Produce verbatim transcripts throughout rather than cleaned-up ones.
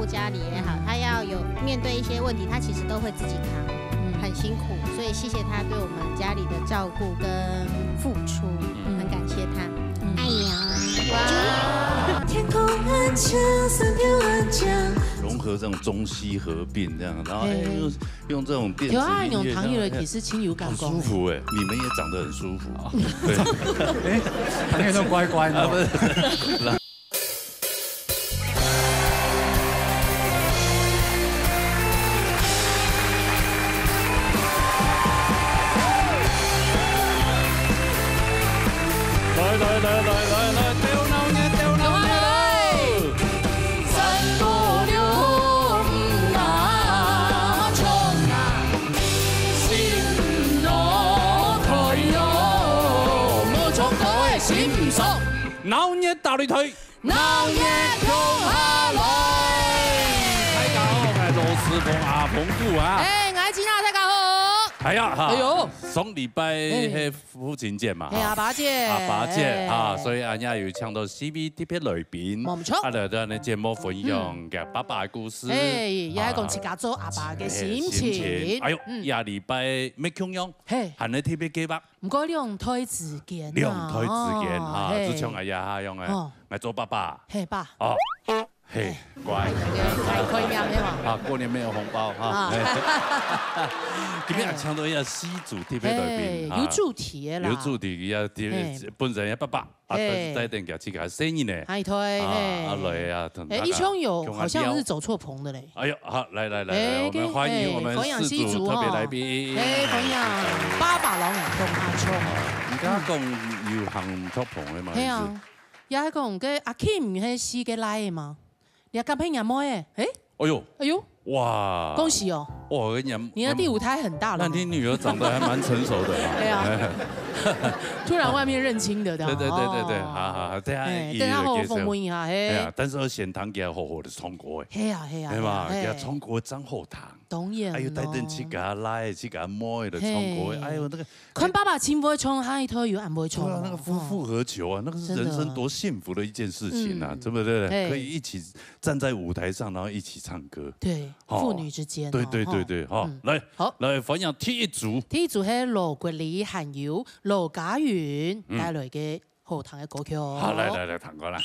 家裡也好，他要有面對一些問題，他其實都會自己扛，嗯。很辛苦，所以謝謝他對我們家裡的照顧跟付出，嗯。很感謝他。嗯。哎呀，哇。天空很cao，山丘很cao。融合這種中西合并這樣，然後，哎，嘿。用，用這種電子音樂這樣，調啊，用唐月的其實親友感很舒服哎，你們也長得很舒服。對。哎，唐月都乖乖哦。啊，不是。來，來，來，來，來，來，鬥鬧熱，鬥鬧熱！來！山歌了，毋那唱啊，心路開喲，無唱歌个心毋爽。鬧熱打擂台。 鬧熱共下來！大家好，𠊎係羅斯峰阿峰哥啊。哎，𠊎係金娜，大家好。哎呀，哈，哎喲。上禮拜哎。係父親節嘛，哎，哈。阿爸節。阿爸節，哎。哈，所以恁樣有請到四位特別來賓，無錯。啊，來到𠊎等節目分享嗯。佢爸爸个故事。哎，也係講啊。自家做阿爸个心情。哎，心情。哎喲，嗯。下禮拜乜共樣，嘿。還有特別計畫。 毋過兩代之間啊，兩代之間，哦，哈，嘿。就像𠊎這下樣个，哦。𠊎做爸爸。嘿，爸。哦，嘿，嘿。乖。哎，開，開念个嘛。啊，過年沒有紅包哈。啊。嘿。今日也請到一個四組特別來賓，嘿，哈。有主題个啦。有主題个，特別，嘿。本身个爸爸，啊，嘿。但是帶等佢自家个細人呢。嗨，推，啊，嘿。啊，來啊，同大家哎，一兄有，共下聊。好像是走錯棚的嘞。 哎喲，好，來，來，來，哎，來，我們歡迎我們哎，歡迎四組特別來賓。四組。哎，歡迎，爸爸摎𠊎共下唱。你剛剛講有行錯棚个嘛，係啊，意思？也係講，該阿Kim係四个倈仔嘛？你敢係若妹仔？哎，哎喲，哎喲，哇，恭喜哦！哇，我跟你講，你的第五胎很大了哦。那你女兒長得還蠻成熟的啊。對啊，突然外面認親的，對啊，對，對，對，對，哦。好，好，好，等下哎，一一地介紹。等下好好訪問一下，嘿。哎呀，但是要先聽佢好好的唱歌，哎。 係啊，係啊，係嘛？係啊，嘿。佢唱歌真好聽。當然咯。哎喲，帶等自家倈仔、自家妹仔來唱歌，嘿。哎喲，那個看爸爸親會唱，下一代又恁會唱哦。對啊，那個夫復何求啊，那個是人生多幸福的一件事情啊，嗯。對不對？嘿。可以一起站在舞台上，然後一起唱歌。對，哦。父女之間哦，對，對，對，對，哈。哈。嗯。來，好。來，歡迎第一組。第一組係羅國禮還有羅嘉雲，嗯。帶來个 好聽个歌曲哦。好，來，來，來，聽歌啦。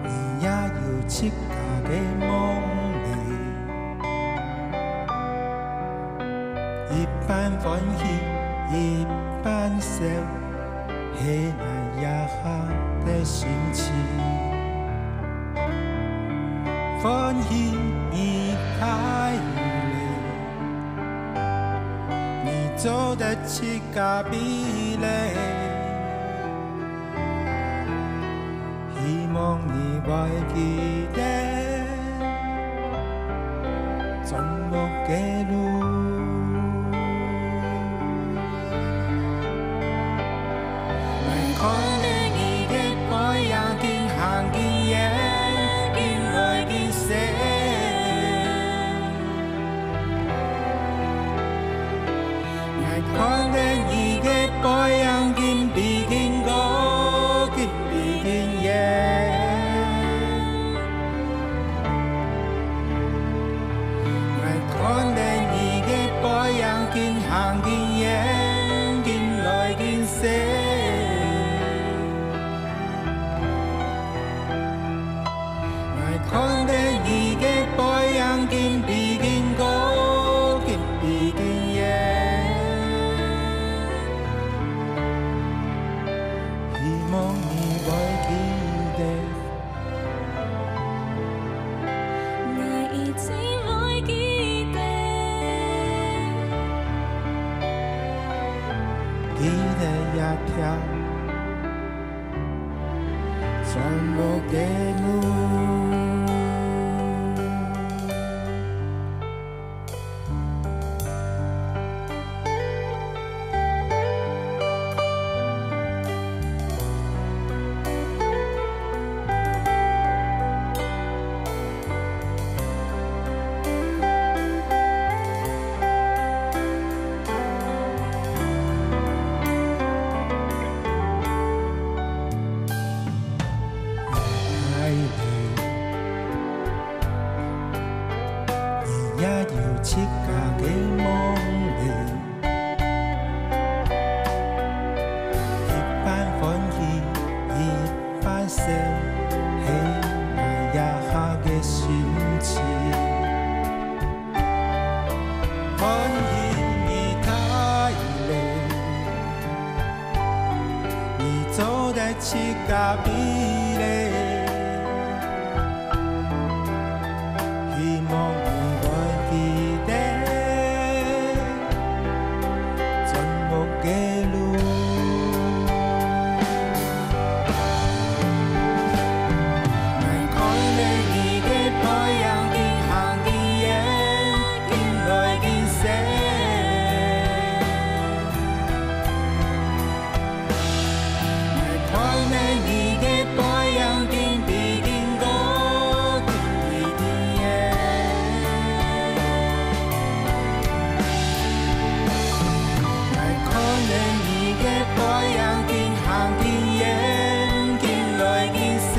你也有自家个夢吔，一半歡喜，一半愁，係𠊎這下个心情。歡喜你大吔， 你做得自家美麗，希望你會記得種木个路。 𠊎看得你个背影緊行緊遠，緊來緊細。𠊎看得你个背影緊飛緊高，緊飛緊遠。行緊遠，緊來緊細。𠊎看得你个背影緊飛緊高，緊飛緊遠。希望你會記得。 𠊎一定會記得。記得這條全無个路。 你也有自家个夢想，一半歡喜，一半愁，係𠊎這下个心情。歡喜你大咧， 你做得自家飛咧，希望你會記得全部个路。𠊎看得你个背影緊行緊遠，緊來緊細。 看得你个背影緊飛緊高，緊飛緊遠。𠊎看得你个背影緊行緊遠，緊來緊細。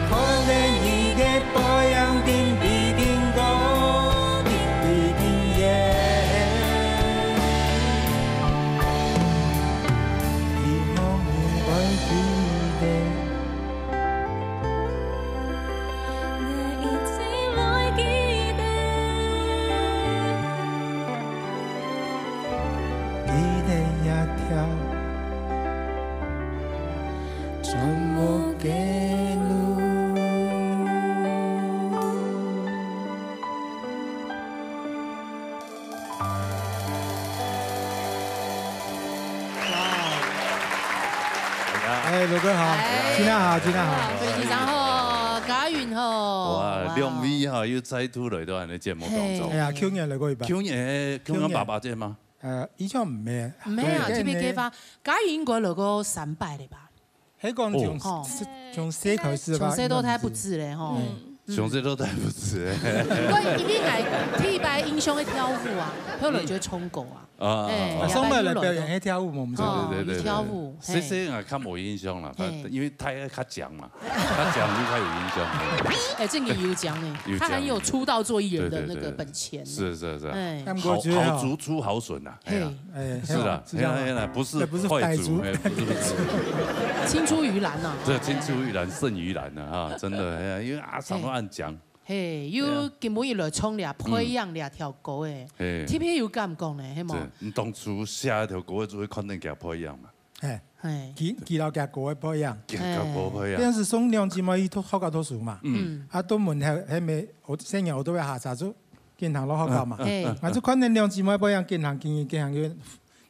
看得你个背影緊飛緊高，緊飛緊遠。希望你會記得。𠊎一定會記得。記得這條 全無个路。哇！哎，羅哥好，哎，今天好，今天好。非常好，嘉雲好。哇，哇。兩位哈，又再度來到𠊎等節目當中。嘿。哎呀，舊年來過一擺。舊年，舊年爸爸節嗎？呃，以前毋係。毋係啊，對，特別開發，嘉雲應該來過三擺了吧？ 係講從，哦。從細開始吧，從細到大不止咧，吼。嗯。從細到大不止咧。毋過因為𠊎第一擺印象係跳舞啊，後來就唱歌啊。啊，哎，啊，上擺來表演係跳舞嘛，毋係？哦，對，對，對，對。跳舞，嘿。細細𠊎較無印象啦，嘿。因為大个較強嘛，較強就較有印象。哎，正經有講呢，有講。他很有出道做藝人的那個本錢呢。對，對，對，對。是，是，是。哎。好，好竹出好筍啊，哎呀。嘿。 哎，是啦，是這樣嗎？嘿啦，嘿啦，不是，哎，不是壞竹，哎，不是壞竹。青出於藍吶。這青出於藍勝於藍啊，哈，真的，哎呀，因為阿桑都恁講。嘿，又根本一來唱了，培養這條歌誒，嘿。特別有感覺呢，係無？對，你當初寫這條歌就會看到佢培養嘛。嘿，嘿。佢，佢摎佢哥个培養。佢哥培養。當時送兩姊妹去讀，學校讀書嘛。嗯。啊，都問係，係無，𠊎細人𠊎都會下車就 健康老好搞嘛。嗯，嗯，嘿。嗯，嗯。𠊎就看到兩姊妹培養健康，健康，健康，就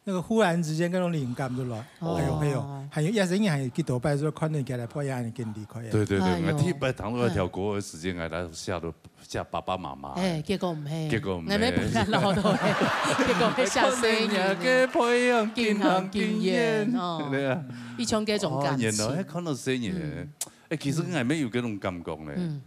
那個忽然之間那種靈感就來。哦。哎喲，哎喲，還有一生人還有幾多擺，就看到佢來培養，你跟離開啊。對，對，對，哎喲。𠊎第一擺聽到那條歌的時間，𠊎來嚇到，嚇爸爸媽媽。哎，結果毋係。結果毋係。𠊎乜陪佢老到，結果係嚇死人。看到人家培養健康經驗，哦。對啊。一種這種感情。哦，原來看到細人。嗯。哎，其實𠊎乜有這種感覺呢。嗯。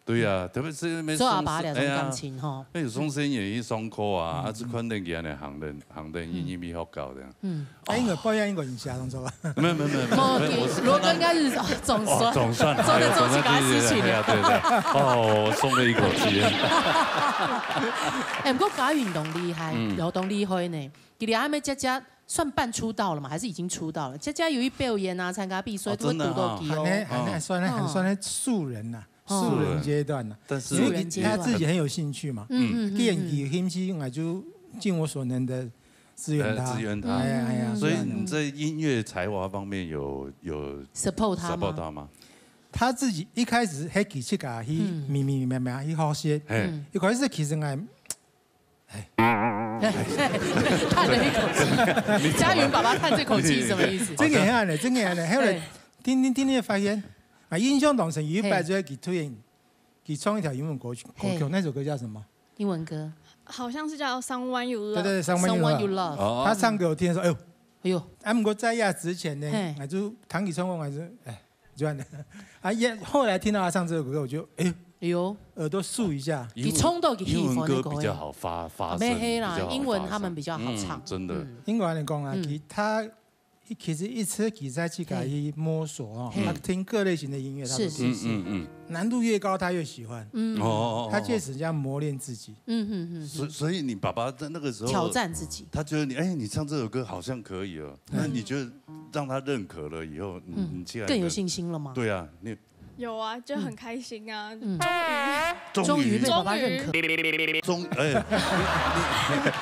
對啊，特別係那邊做阿爸了，哎呀，種感情吼。那有時候也去上課啊，啊，就看到佢安尼行人，行人音樂學校這樣。嗯。啊，應該表演一個人寫動作吧？沒有沒有沒有沒有，沒有，我是看到羅哥應該是哦，總算，哦，總算，總算做得做自家事情了。哎呀，對對對，哎呀，對對。哦，我鬆了一口氣。哎，不過家運當厲害，嗯。然後當厲害呢。佢哋還沒姐姐算半出道了嘛，還是已經出道了？姐姐有去表演啊，參加比賽，哦，都會堵到佢哦。真的哈。還還還算還算係素人吶。 素人階段呢，但是因為他自己很有興趣嘛，嗯嗯嗯，既然有興趣，我就盡我所能的支援他，呃，支援他。哎呀哎呀，所以你在音樂才華方面有有 support 他嗎？Support 他嗎？他自己一開始還其實啊，去迷迷迷迷去學習，嘿，一開始其實我叹了一口氣。家云爸爸叹這口氣是什麼意思？真个很呢，真个很呢，後來聽聽聽聽發現，啊，印象當深有一擺就係佢突然 佢唱一條英文歌曲，歌曲，嘿。那首歌叫什麼？英文歌。好像是叫Someone You Love。對對對，Someone You Love。Someone You Love。哦。他唱給我聽的時候，哎呦，哎呦。啊，不過在那之前呢，嘿。我就聽佢唱歌，我還是，哎，就這樣的。啊，也，後來聽到他唱這首歌，我就，哎呦，哎呦。耳朵竖一下。佢唱到佢喜歡的歌，英文歌比較好發，發聲，啊，沒黑啦，比較好發聲。英文他們比較好唱。嗯，真的。嗯。英文來講啊，嗯。佢，他 其實一直佢在自家去摸索哦，嘿。他聽各類型的音樂，他都聽。是是是。嗯嗯嗯。難度越高，他越喜歡。嗯。哦哦哦哦。他確實這樣磨練自己。嗯嗯嗯。所所以你爸爸在那個時候挑戰自己。他覺得你，哎，你唱這首歌好像可以哦，那你就讓他認可了以後，你嗯，你既然更有信心了嗎？對啊，你 有啊，就很開心啊，嗯。終於，終於被爸爸認可。終於，哎，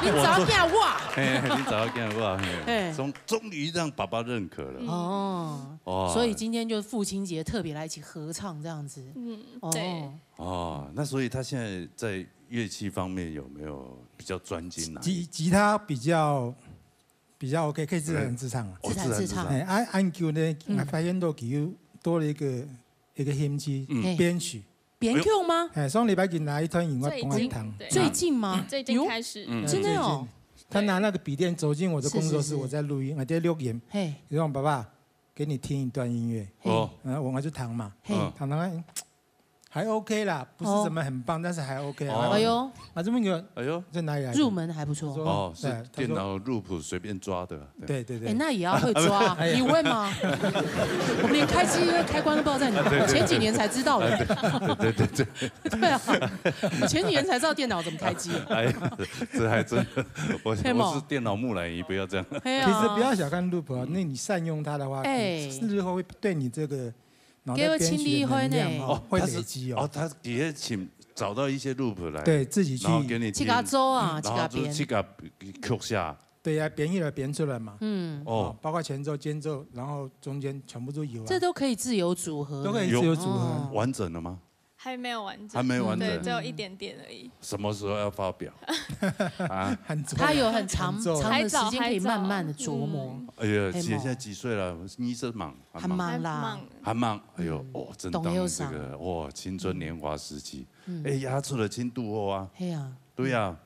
你，你早點哇。哎，你早點哇，嘿，哎。終，終於讓爸爸認可了。嗯。哦，哦。所以今天就父親節特別來一起合唱這樣子。嗯，哦。對。哦，那所以他現在在樂器方面有沒有比較專精哪一？吉，吉他比較，比較OK，可以自彈自唱啊。哦，自彈自唱。自彈自唱。哎，啊，恁久呢，嗯。我發現到佢又多了一個 一個興趣，嗯。編曲。編曲嗎？哎，上禮拜佢拿一段音樂分我聽。最近，對。最近嗎？最近開始。喲，嗯。真的哦。最近。他拿那個筆電走進我的工作室，是是是。我在錄音，我在錄音。嘿。然後爸爸，給你聽一段音樂。哦。然後我就彈嘛。嘿。嗯。彈彈看，還OK啦，不是什麼很棒，哦。但是還OK啊。哦。哎喲。啊，這麼一個，哎喲。在哪裡來的？入門還不錯。他說，哦，是，對，他說電腦loop隨便抓的。 對對對。哎，那也要會抓啊，哎呀。你會嗎？我們連開機的開關都不知道在哪，啊，對對對。我前幾年才知道的。啊，對對對對。對啊，我前幾年才知道電腦怎麼開機。哎，這還真的，我，嘿嘛。我是電腦木乃伊，不要這樣。嘿啊。其實不要小看loop啊，那你善用它的話，哎。日後會對你這個腦袋編曲的能量哦，給我清理一下呢。哦，會累積哦。它是，哦，它底下請找到一些loop來，對，自己去，然後給你聽，自家做啊，然後就自家編。自家曲下。 對呀，編一來編出來嘛。嗯。哦。哦，包括前奏、間奏，然後中間全部都有啊。這都可以自由組合的。都可以自由組合。有。哦。完整了嗎？還沒有完整。還沒完整。對，只有一點點而已。什麼時候要發表？啊？很重要。他有很長，很重要。長的時間可以慢慢地琢磨。還早，還早。嗯。哎呀，姐現在幾歲了？醫生忙，還忙。還忙啦。還忙。還忙，哎喲，嗯。哦，正當這個，懂又爽。哇，青春年華時期。嗯。哎，壓出了進度後啊。嘿啊。對呀。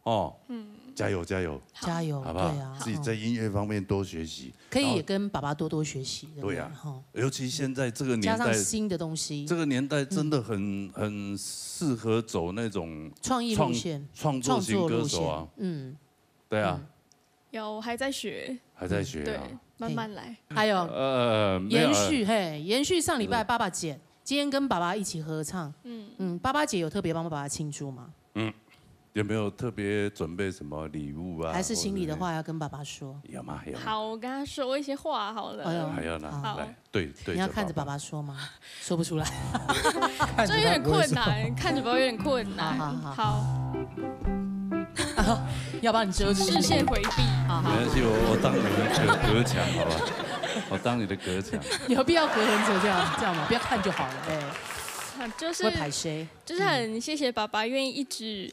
哦，嗯。加油，加油。加油，好不好？對啊，自己在音樂方面多學習，嗯。可以也跟爸爸多多學習，對不對？然後，对啊，尤其现在这个年代，加上新的东西。这个年代真的很，嗯。很适合走那种创意路线，创，创作型歌手啊。创作路线，嗯。对啊。嗯。有，我还在学。还在学啊。嗯，对，慢慢来。还有，呃，没有，延续，呃，嘿，延续上礼拜爸爸节，今天跟爸爸一起合唱。嗯。嗯，爸爸节有特别帮爸爸庆祝吗？ 嗯，有没有特别准备什么礼物啊？还是心里的话要跟爸爸说？或者是，有吗？有吗？好，我跟他说一些话好了。哎呦，还有呢，好。来，对，对着爸爸。你要看着爸爸说吗？说不出来。这有点困难，看着爸爸有点困难。好，好，好。好。要帮你遮住。视线回避。好，好。没关系，我，我当你的隔，隔墙，好吧？我当你的隔墙。有必要隔很久这样，这样吗？不要看就好了，哎。啊，就是，会排谁？就是很谢谢爸爸愿意一直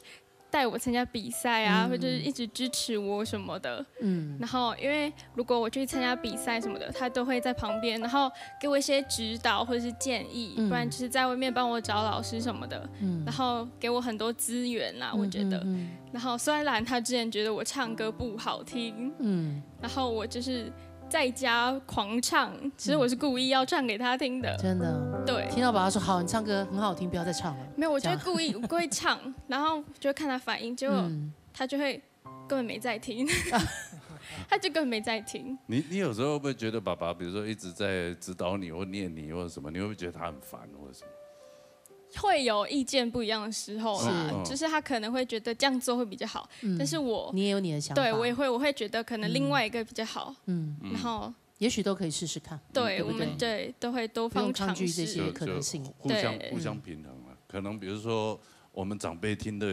带我参加比赛啊，嗯。或者是一直支持我什么的。嗯。然后因为如果我去参加比赛什么的，他都会在旁边，然后给我一些指导或者是建议，嗯。不然就是在外面帮我找老师什么的，嗯。然后给我很多资源啦，嗯，我觉得。嗯，嗯。然后虽然他之前觉得我唱歌不好听，嗯。然后我就是在家狂唱，其实我是故意要唱给他听的。真的。对。听到爸爸说：“好，你唱歌很好听，不要再唱了。”没有，我就故意，这样。我故意唱，然后就看他反应，结果嗯。他就会根本没在听，他就根本没在听。你，你有时候会不会觉得爸爸，比如说一直在指导你或念你或者什么，你会不会觉得他很烦或者什么？会有意见不一样的时候啦，是。嗯。就是他可能会觉得这样做会比较好，嗯。但是我，你也有你的想法。对，我也会，我会觉得可能另外一个比较好，嗯。然后也许都可以试试看，对，对不对？我们，对，都会多方尝试。不用抗拒这些可能性。就，就互相，对。互相平衡啊。可能比如说，我们长辈听的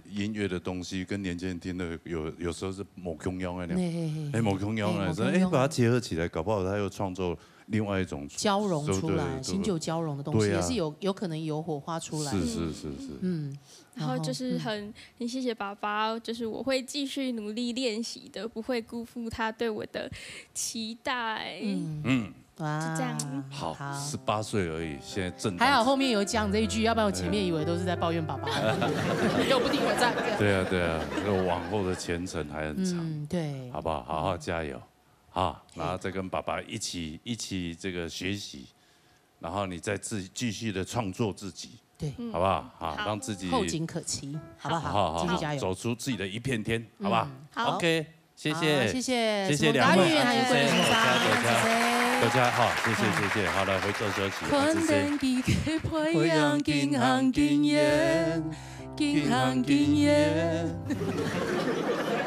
音乐的东西，跟年轻人听的有，有时候是无共样的呢。嘿，嘿，嘿。哎，无共样的，嘿，无共样的。所以，哎，把它结合起来，搞不好他又创作另外一种交融出来，对，对，对。新旧交融的东西，对啊。也是有，有可能有火花出来。是，是，是，是。嗯。然后就是很，然后，嗯。很谢谢爸爸，就是我会继续努力练习的，不会辜负他对我的期待。嗯。嗯。哇，就这样。好，好。十八岁而已，现在正当还好后面有讲这一句，要不然我前面以为都是在抱怨爸爸。给我不停地赞。对啊，对啊，这个往后的前程还很长，嗯，对。好不好？好好加油，好，嘿。然后再跟爸爸一起，一起这个学习，然后你再自己继续地创作自己，对。嗯。好不好？好，好。让自己后景可期，好不好？好，好，好，继续加油。走出自己的一片天，好不好？嗯。好。OK，谢谢。好，谢谢谢谢两位，陈梦达还有桂纶鑫，谢谢，多谢，多谢。多谢，好，谢谢，谢谢。好，来，回座休息，啊，谢谢。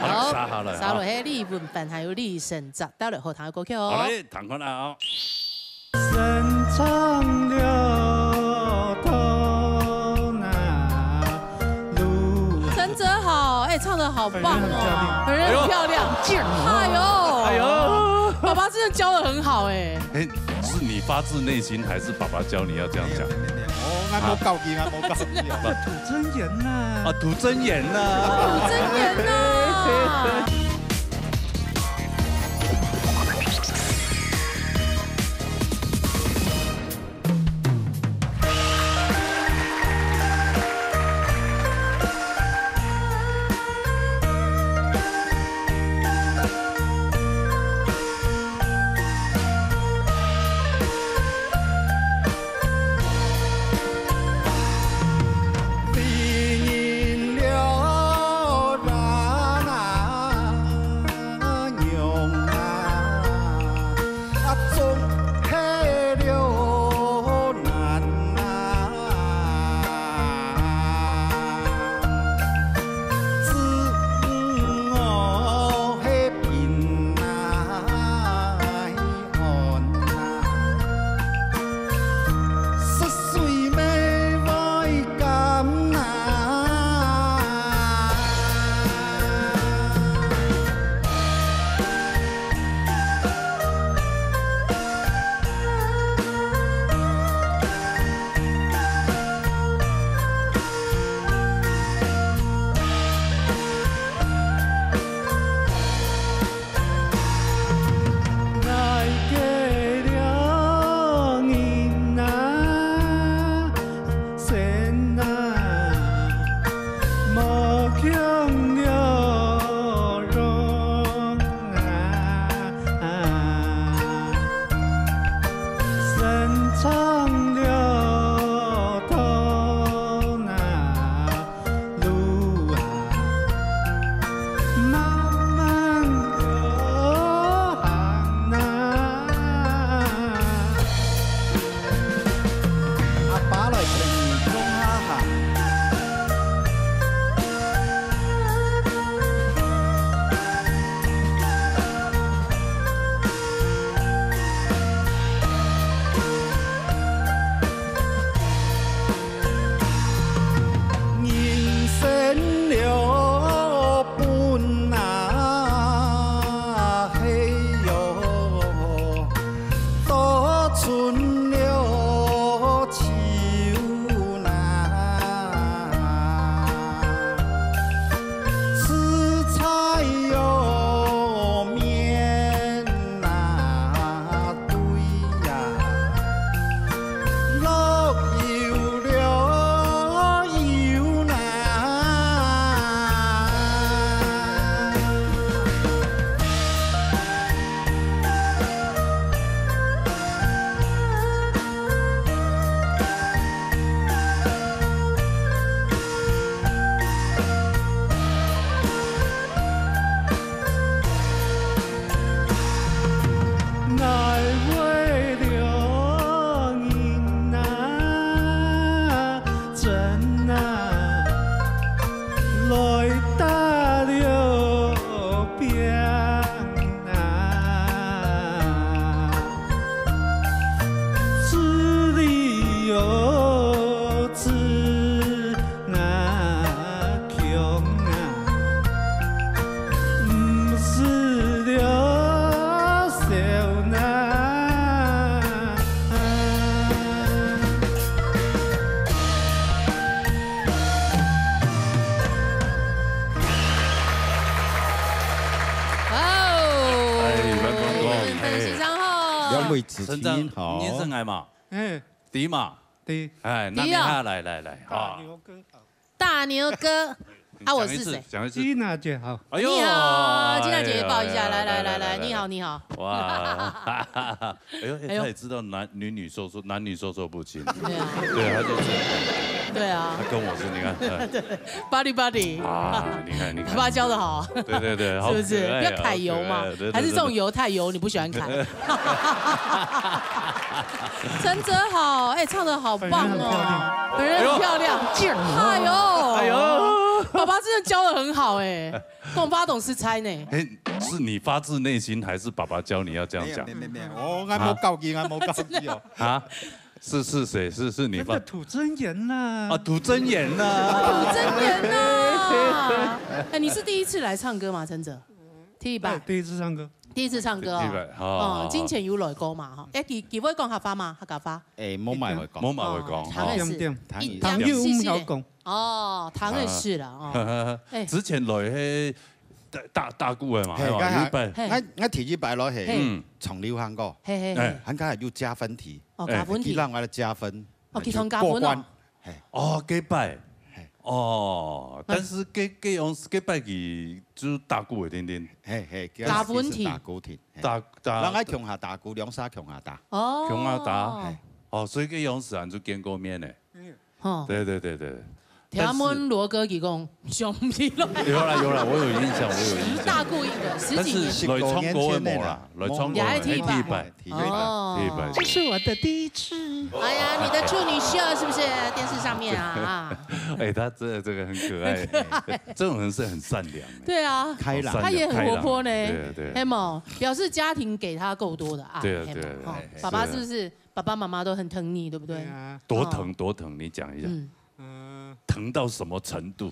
好，好，紲落來，紲落，好。嘿，李文凡還有李聖哲帶來好聽个歌曲哦。好嘞，聽看啊哦。 聖哲好，哎，唱得好棒哦，哎，很漂亮。哎呦。哎呦。哎呦。爸爸真的教得很好哎。哎，是你发自内心，还是爸爸教你要这样讲？没有，没有，没有，我，我没有教佢啊，没有教佢啊。真的。不，吐真言呐。啊，吐真言呐。吐真言呐。阿爸來牽你共下行。子琪好。你認識𠊎無？哎，知嘛？知。哎，那你好，來，來，來，大牛哥好。大牛哥，啊，我是誰？講一次，講一次。Tina姐好。哎呦，你好，Tina姐抱一下，哎呦，來，來，來，來，來，來，來，你好，你好。哇，哎呦，哎呦。他也知道男，女女授受，男女授受不亲。对啊。对，他就知道。对啊。他跟我是，你看，哎。Buddy buddy。啊，你看，你看。爸爸教得好。对，对，对，是不是？好可爱啊，要揩油嘛，好可爱，对，对，还是这种油太油，你不喜欢揩？承哲好，哎，唱得好棒哦，本人很漂亮。本人很漂亮。哎呦。哎呦。爸爸真的教得很好哎，讲爸懂是猜呢。哎，是你发自内心，还是爸爸教你要这样讲？没有，没有，没有，我，我没教你，我没教你哦。啊？是，是谁？是，是你发，那个涂真言呐。啊，涂真言呐。涂真言呐。哎，你是第一次来唱歌吗，承哲？第一摆。对，第一次唱歌。第一次唱歌哦。第一摆，哦。哦，之前有来过嘛，哈。哎，佢，佢會講客話嗎？客家話？哎，無麼个會講。無麼个會講，哦，唐人是，哈。一點點，唐人。一點細細的。有，有講。哦，唐人是啦，哦。啊。哎。之前來迄大，大，大鼓个嘛，嘿，係嘛，有一擺。嘿。𠊎，𠊎第一擺來係，嘿。嗯。唱流行歌，嘿，嘿，嘿。哎。還加有加分題。哦，哎。加分題。佢讓𠊎个加分，哦，佢同加分哦。過關。 嘿。哦，該擺。嘿。哦，嗯。但是該，該樣，該擺佢就打鼓个定定。嘿，嘿，加分題。打鼓定，嘿。打，打，人愛共下打鼓，兩儕共下打。哦。共下打。嘿。哦，所以該樣時俺就見過面呢。嗯。吼。對，對，對，對。聽問羅哥佢講，想毋起來。有啦，有啦，我有印象，我有印象。十大鼓一个，十幾年。但是來唱歌个無啦，來唱歌个，也係第一擺。 第一擺，哦。第一擺。這是我的第一次。哎呀，你的處女秀是不是電視上面啊？啊。哎，他這，這個很可愛，很可愛。這種人是很善良的。對啊。開朗。哦，善良，他也很活潑呢。開朗，對，對。係無？表示家庭給他夠多的愛，對啊，係無？對啊，對啊。吼，爸爸是不是？爸爸媽媽都很疼你，對不對？對啊。多疼，哦。多疼，你講一下。嗯。嗯。疼到什麼程度？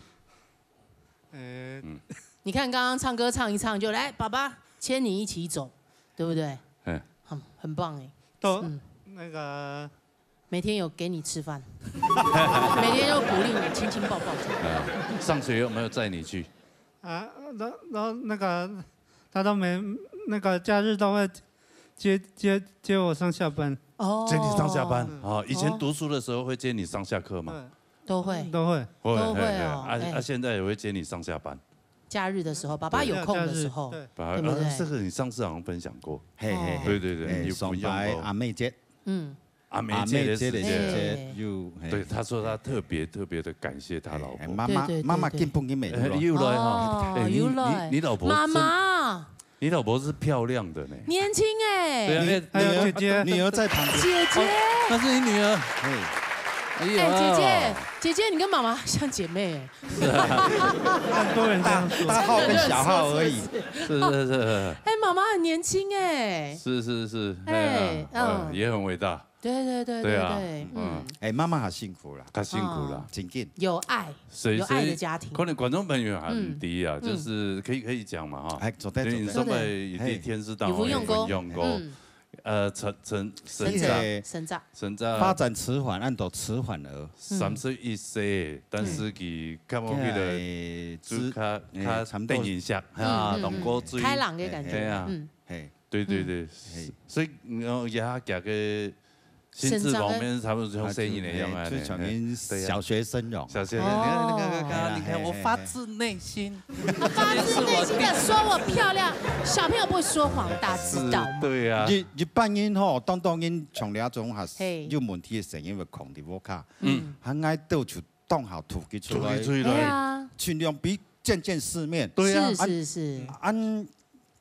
呃，嗯。你看剛剛唱歌唱一唱，就來，爸爸牽你一起走，對不對？嗯。很，很棒哎。都，嗯。那個，每天有給你吃飯，每天都鼓勵你，親親抱抱。啊，上學有沒有載你去？啊，都，都那個，他都沒，那個假日都會接，接，接我上下班。哦。接你上下班，哦。哦，以前讀書的時候會接你上下課嗎？對。 都會。都會。會，都會哦，會，會。啊，哎。啊，現在也會接你上下班。假日的時候，爸爸有空的時候，對。對，假日，對。對不對？啊，這個你上次好像分享過。嘿，嘿，嘿。對，對，對，嘿，你有分享過。上擺阿妹節。嗯。阿妹節的時間。阿妹節的時間，哎。有，嘿。對，他說他特別，特別地感謝他老婆。哎，哎，媽媽，對，對，對，媽媽根本就沒有了。對。哎，又來哈。哦，哎，你，又來。你，你老婆真，媽媽。 你老婆是漂亮的呢。年輕哎。對啊，你，那，那，還有姐姐。女兒在旁邊。姐姐。哦，那是你女兒。嘿。哎呀。哎，姐姐，姐姐，你跟媽媽像姐妹哎。是啊。很多人這樣說。大，大號跟小號而已。真的人這樣說，是不是？是，是，是。哎，媽媽很年輕哎。是，是，是。哎，哎呀，嗯。嗯，也很偉大。 對，對，對，對，對啊，對，嗯。嗯。哎，媽媽好辛苦啦。較辛苦啦。哦。真緊。有愛，所以，有愛的家庭。所以可能觀眾朋友還毋知啊，嗯。就是可以，可以講嘛，哈。哎，做得，做得。因為你上擺已經電視台有分享過。有分享過。嗯。呃，陳，陳，陳澤。陳澤。陳澤。發展遲緩，恁多遲緩兒。三十一歲，但是佢看無佢个，哎，就較，哎，較差不多。電影像，啊，嗯，嗯，嗯。當高追。開朗的感覺，哎呀。嗯。嘿。 對，對，對。嗯。嘿。所以，然後也佢个心智方面差不多像細人一樣啊，啊，就，嘿，就像恁小學生樣。對啊。小學生，你看，你看，你看，哦。你看，我發自內心，他發自內心地說我漂亮，小朋友不會說謊，大家知道嗎？是，對啊。一，一般人吼，當當人從這種哈，嘿。有問題个聲音會囥佇屋下，嗯。還愛到處當下吐氣出來，吐氣出來。對啊。盡量避，見見世面。對啊。是，是，是。啊，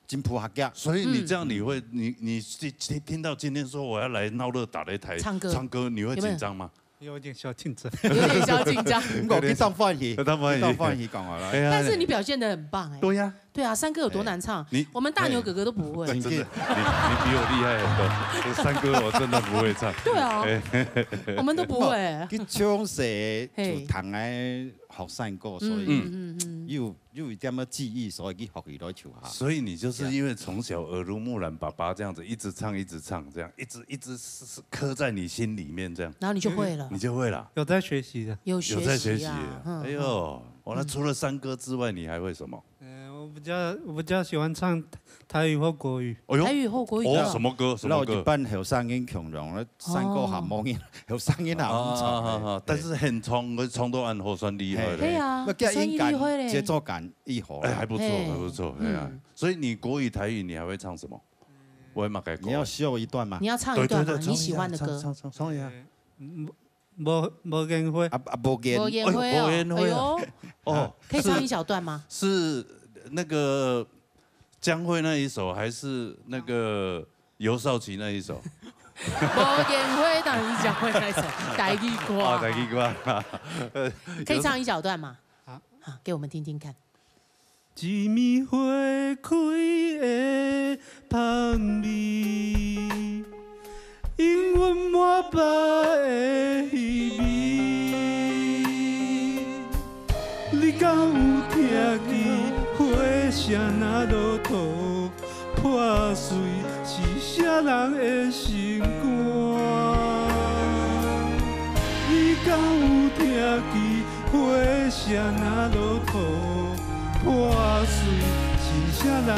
真符合呀。所以你這樣，你會，嗯。你，你聽，聽到今天說我要來鬧熱打擂台唱歌，唱歌，你會緊張嗎？有沒有？有點小緊張。有點小緊張。我非常歡喜，非常歡喜。非常歡喜講話啦。哎呀，但是你表現得很棒哎。對呀。對啊，山歌有多難唱？哎，你，我們大牛哥哥都不會。哎，真的，你，你比我厲害很多。這山歌我真的不會唱。對啊，哎。我們都不會。佢從細就彈个學山歌，所以，嗯。嗯，嗯，嗯。有 有一點仔記憶，所以去學佢來唱下。所以你就是因為從小耳濡目染，爸爸這樣子一直唱，一直唱，這樣一直，一直是，是刻在你心裡面這樣。然後你就會了。你就會了。有在學習的。有學習啊，有在學習啊。嗯，哎呦，嗯。哇，那除了山歌之外，你還會什麼？呃，我比較我比較喜欢唱台语或国语。哎呦，台语或国语都有哦，什么歌？什么歌？老一般後生人共樣，三個下無人，後生人下毋唱的。啊，但是很唱，唱到恁好，算厲害了。对啊那个音感算厉害、嘞节奏感一好。哎，还不错，嘿还不错，哎呀嗯。所以你国语、台语，你还会唱什么？我也蛮改你要秀一段吗你？要唱一段嘛，对对对，你喜欢的歌。唱唱唱一下。嗯，无无烟灰。啊啊，无言无。烟灰哦，无烟灰啊哎呦，哦，可以唱一小段吗？是那个江蕙那一首，还是那个尤少奇那一首？无烟灰当然是江蕙那一首台语歌啊，啊。台语歌。可以唱一小段吗？好好，给我们听听看。一暝花开的香味，氤氲满腹的滋味。你敢有听见花声若落土，破碎是啥人的心肝？你敢有听见花声若落土，破碎是啥人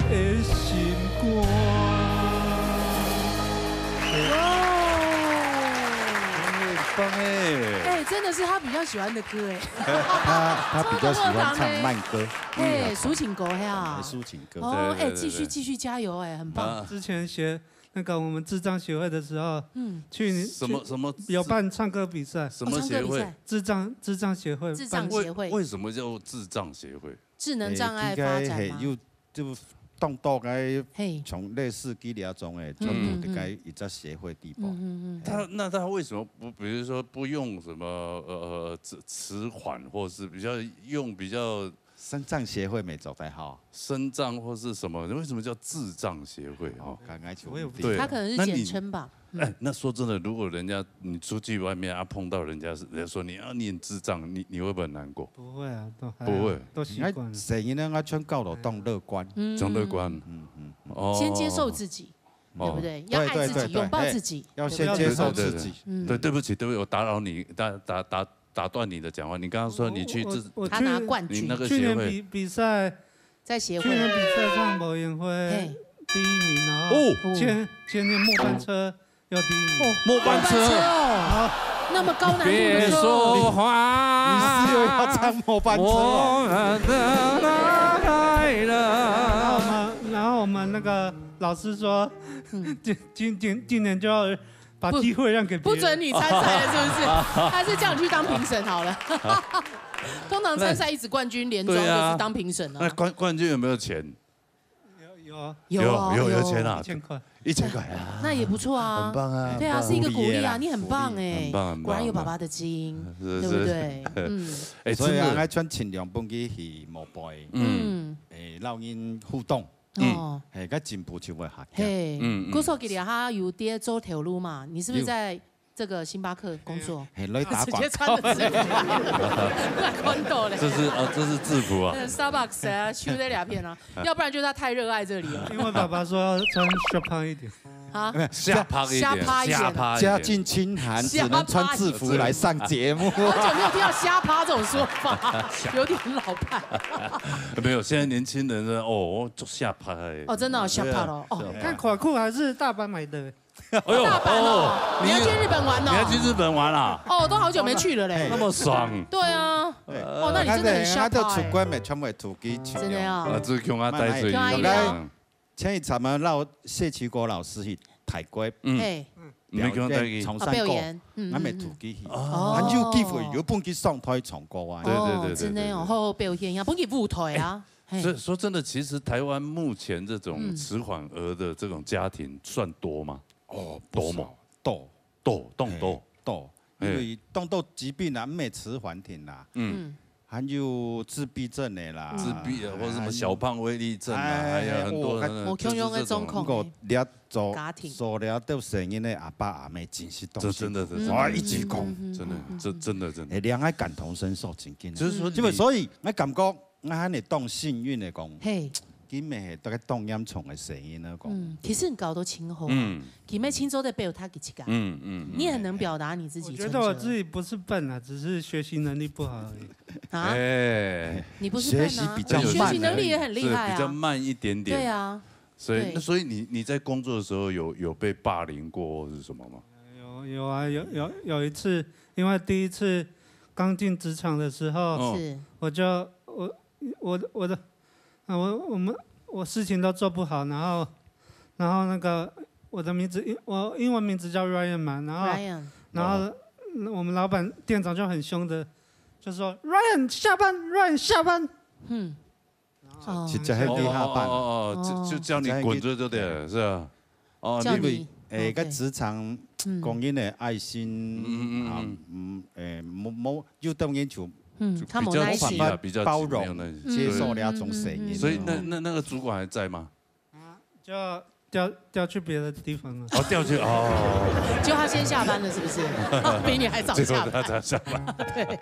的心肝？哇哦！很棒哎。哎，真的是他比较喜欢的歌哎。他他比较喜欢唱慢歌，嘿，抒情歌嘿啊。抒情歌。哦，哎，对对对继续继续加油哎，很棒。啊，之前学那个我们智障协会的时候，嗯，去年什么什么有办唱歌比赛，什么协会哦唱歌比赛？智障智障协会办智障协会为为什么叫智障协会？智能障碍发展吗？有就当到个嘿，像类似佢這種个，嗯全部大概一隻協會底部。嗯嗯嗯，他那他为什么不，比如说不用什么呃呃迟迟缓，或是比较用比较身障協會沒做得好。身障或是什么？为什么叫智障协会？哦，剛剛就我也不对他可能是那你简称吧。哎，那说真的，如果人家你出去外面啊，碰到人家是人家说你啊你很智障，你你会不会很难过？不会啊，都还不会都你看习惯了。細人仔，𠊎全教導當樂觀。嗯相對觀，嗯嗯。哦，先接受自己，哦对不对？要爱自己，对对对拥抱自己，要对不对先接受自己。嗯对，对不起，对不起，我打扰你，打打打打断你的讲话。你刚刚说你去智，他拿冠军，你那个去年协会，比比赛，在协去年会，比赛唱无烟灰嘿，第一名，然后哦哦前前年末班车又第一名。末班车，哦，那么高难度的歌，别说话，你是又要唱末班車哦？我的爱人。然后我们，然后我们那个老师说，今今今今年就要把机会让给别人。不准你参赛了，是不是？还是叫你去当评审好了。通常参赛一直冠军连庄都是当评审啊。那冠冠军有没有钱？有有啊，有啊有有钱啊一，千块。一千块啊，那也不错啊，很棒啊，对啊，很棒是一个鼓励啊，鼓励啦你很棒哎，很棒很棒果然有爸爸的基因，是对不对？嗯哎，所以啊，真的，愛全盡量分佢去膜拜，嗯，嗯，誒，讓人互動，嗯哦，誒，該進步就會較強。嘿，嗯嗯故所其實他有爹做頭路嘛，你是不是有在这个星巴克工作？誒，來打廣直接穿着制服，看到嘞。这是啊，这是制服啊。那个 Starbucks 啊，修这两片啊，要不然就是他太热爱这里了因为爸爸说要穿 short pants 一点。啊。下趴一点，下趴一点下趴一点。家境清寒，只能穿制服來上節目。好久没有听到下趴这种说法，有点老派。没有，现在年轻人呢，哦，做下趴哎。哦，真的哦，下趴了哦。看垮裤还是大阪买的，哎呦大阪哦，你要去日本玩哦？你要去日本玩啊？哦，都好久没去了嘞那。么爽。对啊，哦，那你真的很下趴欸。就出國咪全部係自己盡量。真的啊啊，，这个用啊带水。用啊带水嗯前一站啊，老謝其國老師去泰國，嗯，哎，没跟我带去。從啊，表演，嗯，俺咪自己去，哦還有機會有分佢上台唱歌啊。对对对对哦，真的哦，对对好好表现呀，不给舞台啊。嘿所以说真的，其实台湾目前这种嗯迟缓儿的这种家庭算多吗？哦，多嘛，多多，当多。多，嘿因為當多疾病啊，毋係遲緩定啦，嗯，嗯，還有自閉症的啦，自闭啊，或者什么小胖威力症啊，还有很多哎的我共樣的状况不過了做家庭做了都成人的阿爸阿姆真是東西，这真的，这真的，我一直講，嗯真的，这真的，真的。哎，兩个感同身受真緊。就是说，因為所以，我感覺我還係當幸運的講，嘿，音係大概當嚴重个聲音啊，講。嗯，其實你搞到盡好啊，嗯。佢乜盡早在表達佢自家。嗯，嗯，嗯。你很能表達你自己，我覺得我自己不是笨啊，只是學習能力不好而已。啊？哎。你不是笨啊，學習比較慢而已。你學習能力也很厲害啊。是，比較慢一點點。對啊。所以，對。那所以你，你在工作的時候有，有被霸凌過或是什麼嗎？有，有啊，有，有，有一次，因為第一次剛進職場的時候，哦。是。我就，我，我的，我的，啊，我，我們，我事情都做不好，然後，然後那個，我的名字，英，我英文名字叫Ryan嘛，然後，Ryan。然後，哦。我們老闆，店長就很凶的，就說："Ryan，下班，Ryan，下班。"嗯。哦。直接喊你下班。哦，哦，哦，哦，就，哦。就叫你滾就，就對了，是吧？哦，叫你，因為，誒，哦，該職場，嗯。講人个愛心，嗯，嗯，嗯，啊，嗯。嗯，誒，無，無，有兜人就，嗯，就比較急啊，較無耐心。比較急，包容，沒有耐心。接受了這種聲音。嗯，嗯，嗯，嗯。所以那，那，那個主管還在嗎？啊，就調，調去別的地方了。哦，調去，哦。就他先下班了，是不是？比你還早下班。最後他才下班。對。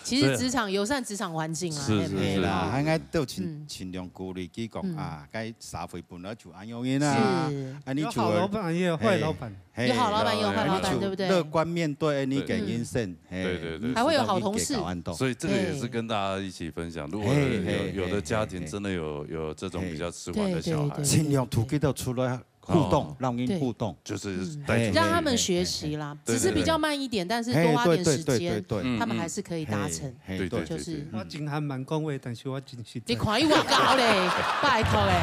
其實職場友善職場環境啊，是，是，嘿，是，嘿啦，是。應該都盡，嗯。盡量鼓勵佢講，嗯。啊，該社會本來就恁樣个啦，是。啊，你就，有好老闆，也有壞老闆。嘿，嘿，有好老闆，有壞老闆，有，有，對不對？樂觀面對你个人生，對。嘿，對，對，對。你還會有好同事。所以這個也是跟大家一起分享，如果有，嘿，嘿，有的家庭真的有，有這種比較遲緩的小孩，嘿，嘿，嘿。對，對，對，對。盡量together出來 互動，哦。讓人互動。對。就是帶出去。嗯。讓他們學習啦，對，對，對。只是比較慢一點，但是多花點時間，嘿，對，對，對，對，對。他們還是可以達成。嗯，嗯。嘿，嘿，對，對，就是，對，對。我真還蠻恭維，但是我真是，你看伊話教咧，拜託欸。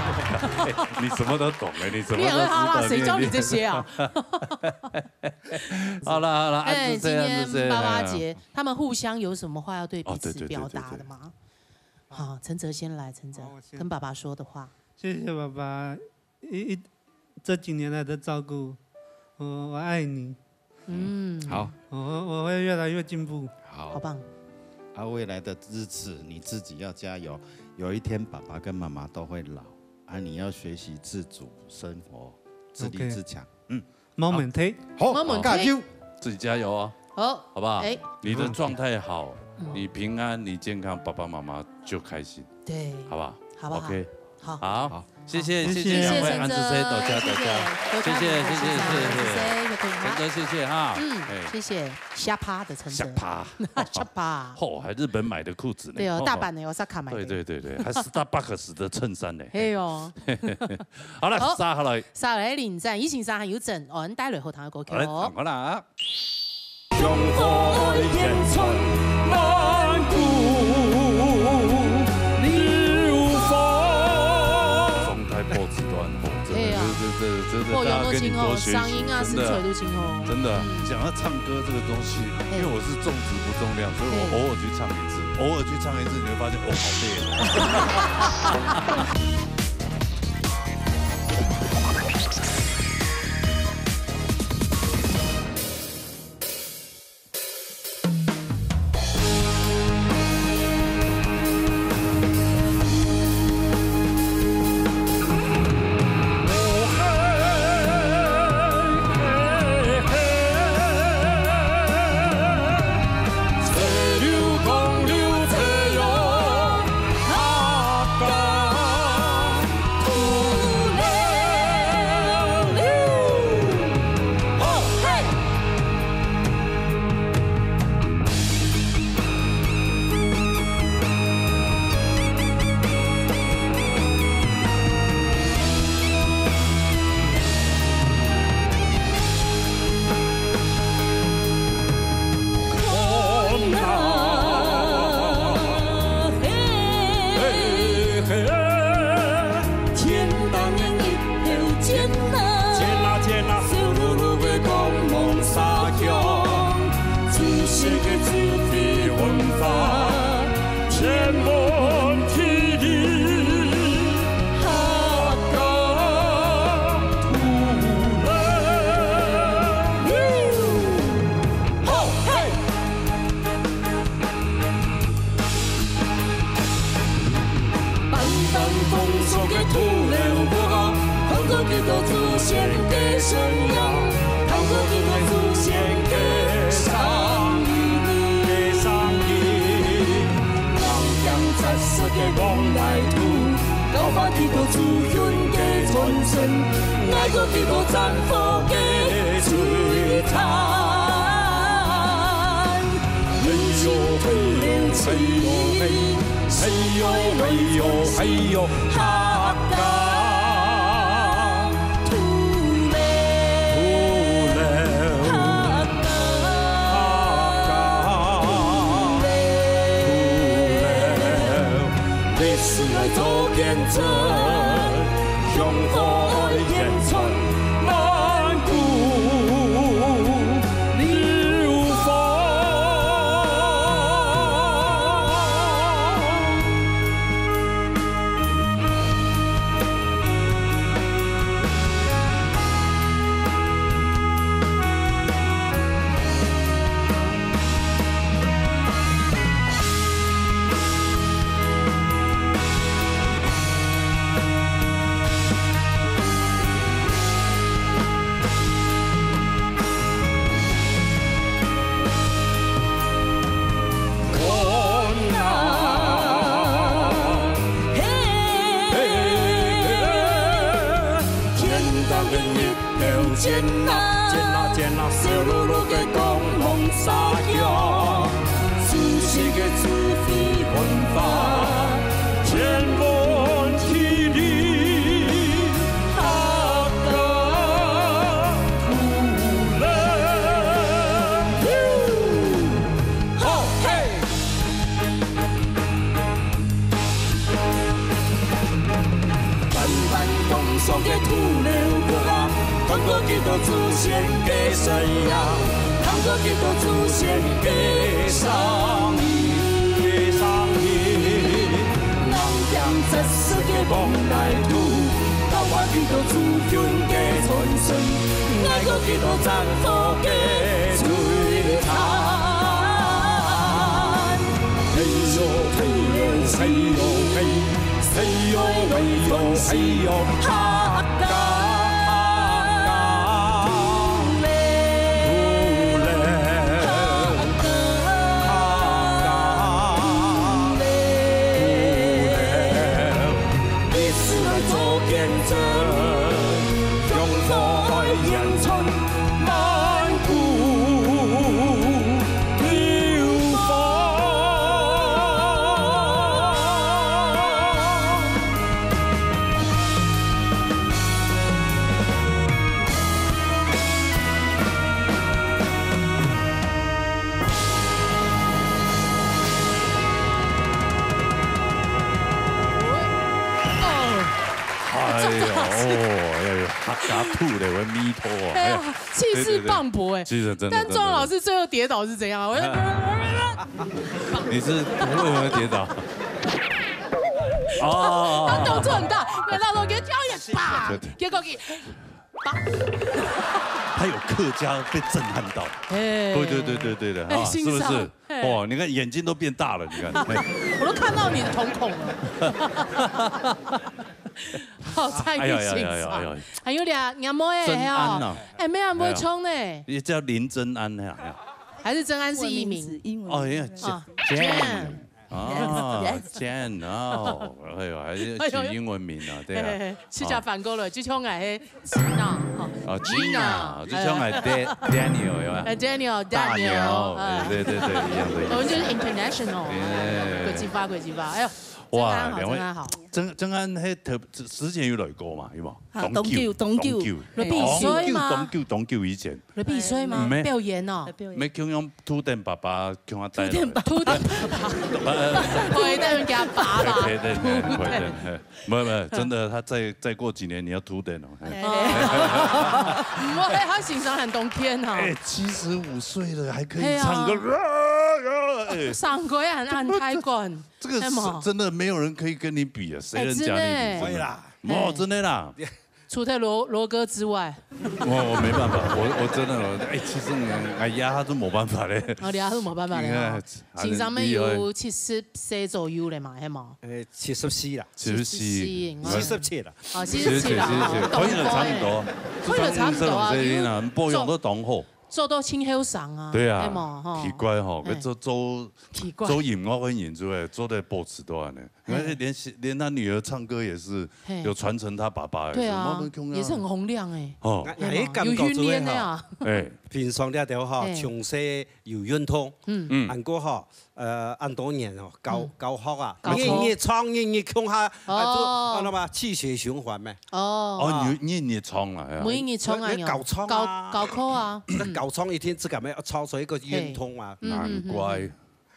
你什麼都懂欸，你什麼都知道，你很好啦，誰教你這些啊？你，你。好了，好了，哎，按這些，按這些，今天爸爸節，哎。他們互相有什麼話要對彼此表達的嗎？哦，對，對，對，對，對。好，承哲先來，承哲，好，我先。跟爸爸說的話。謝謝爸爸。 一，一，這幾年來的照顧，我，我愛你。嗯。好。我，我會越來越進步。好。好棒。啊，未來的日子你自己要加油，有一天爸爸跟媽媽都會老，啊，你要學習自主生活，自立自強。OK。嗯。 Moment，好。好，Moment。加油。自己加油哦。好。好不好？哎。你的狀態好，嗯。你平安，你健康，爸爸媽媽就開心。對。好不好？好不好？OK。好。好，好。謝謝，好。謝謝兩位，謝謝。按這些，多謝大家。謝謝，多謝，謝謝，謝謝，謝謝。承哲，謝謝哈。嗯，哎。謝謝。下趴的承哲。下趴。下趴。吼，還日本買的褲子呢。對哦，吼。大阪的，Osaka買的。對，對，對，對，還Starbucks的襯衫呢。嘿哦。好了，好。續下來。 續下來，林讚，以前續下有鄭安帶來好聽个歌曲哦。好，來，聽看啦。狀態保持都很好，真的，對啊。這，這，這，這，這，哦，大家跟你多學習，有沒有聽哦？嗓音啊，真的。聲帶都真好。真的，嗯。講到唱歌這個東西，嘿。因為我是重質不重量，所以我，嘿。偶爾去唱一次，偶爾去唱一次，你會發現，哦，好累哦。个祖訓个傳承，愛過幾多戰火个摧殘。哎喲，哎喲，哎喲，哎喲，哎喲，客家土土樓，客家土樓。 歷史來做見證，香火愛延傳，萬古流芳。 看啊，嘿，嘿，嘿，天頂个日 頭尖啊，尖啊，尖啊，燒熝熝个光芒射向，祖先个智慧文化，天文地理，客家土樓。吼嘿！ 萬萬風霜个土樓屋啊，看過幾多祖先个身影，看過幾多祖先个聲音，个聲音。人間雜事个往來途，教化幾多祖訓个傳承，愛過幾多戰火个摧殘。 嘿喲嘿喲嘿喲嘿喲嘿喲嘿喲，客家土樓，客家土樓，歷史來做見證，香火愛延傳。 萬古流芳。哎呦，哦，哎呦，客家土樓个味道啊，哎呀，哎呀， 气势磅礴哎。对，对，对。气势真的，但庄老师最后跌倒是怎样？我就你是为什么跌倒？哦，他动作很大，那时候给他教一点，啪，对，对。结果给，啪。他有客家被震撼到。哎。对，对，对，对，对的，哎，啊，是不是？欣赏，哎。哇，你看眼睛都变大了，你看，哎。我都看到你的瞳孔了。好，再去欣赏。哎呀，哎呀，哎呀，哎呀。还有俩，娘妹哎，真安啊。嘿哦。哎，没有，不会冲呢。哎呀。也叫林真安那样。还是真安是艺名？英文名字，英文名字。哦，因为是哦，Jane。Jane。哦，Yes，yes。Jane，哦，哎呦，还是取英文名啊，对啊。嘿，嘿，嘿，是叫反过来，就像俺嘿Gina，哈。哦，Gina，就像俺Da-，Daniel，有没有？哎，Daniel，大牛，Daniel，哎。对，对，对，一样的意思。我们就是international，哎。国际化，国际化。哎呦，哇，真安好，两位，真安好。真，真安嘿特，之前有来过嘛，有无？啊，当久，当久，当久。来比赛吗？当久，当久以前。来比赛吗？没。表演哦。来表演。没，共样土店爸爸共下带来。土店爸爸。土店爸爸。呃，快点给他拔吧。快点，快点，嘿。没有，没有，真的，他再，再过几年你要土店哦，嘿。哎。不会，他欣赏很冬天哦。哎，七十五岁了还可以唱歌，哎呀。啊，啊，哎。上过啊，按太管。 这个是哎妈。真的没有人可以跟你比啊，谁能讲你比？哎，真的哎。真的。会啦。哦，哎。真的啦。除了罗，罗哥之外。我，我没办法，我，我真的，我，哎，其实我，哎呀，他是没办法嘞。哦，你还是没办法嘞，你看，哦。先生们有七十岁左右了嘛，是吗？呃，七十四啦。七十四。七十四，七十七啦。哦，七十七啦，七十七，哦，七十七，可以了，差不多。可以了，差不多啊，这种声音啊，保养都当好。做到盡後生啊，對啊，係無？吼，奇怪吼，哎，佢做，做，奇怪。做音樂个人就會做得保持到恁呢。哎。你看連，連他女兒唱歌也是，嘿。有傳承他爸爸的，對啊，什麼都共樣。也是很洪亮哎。哦。哎，有訓練的啊。哎。平常這條吼，嘿。從細有運動，嗯。嗯。還過吼， 呃，恁多年哦，教，嗯。教學啊，教學。日日唱，日日共下，啊，就，哦。啊，那麼氣血循環咩？哦。哦，你，你，你唱啊，哎呀。每日唱啊，你，你教唱啊。教，教課啊。那教唱一天自家愛操作一個運動啊。嘿。嗯，嗯，嗯，嗯。難怪。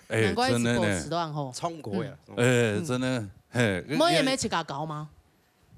哎，難怪一直保持到恁好。真的呢。唱歌呀。嗯。哎，真的，嘿。你也沒自家教嗎？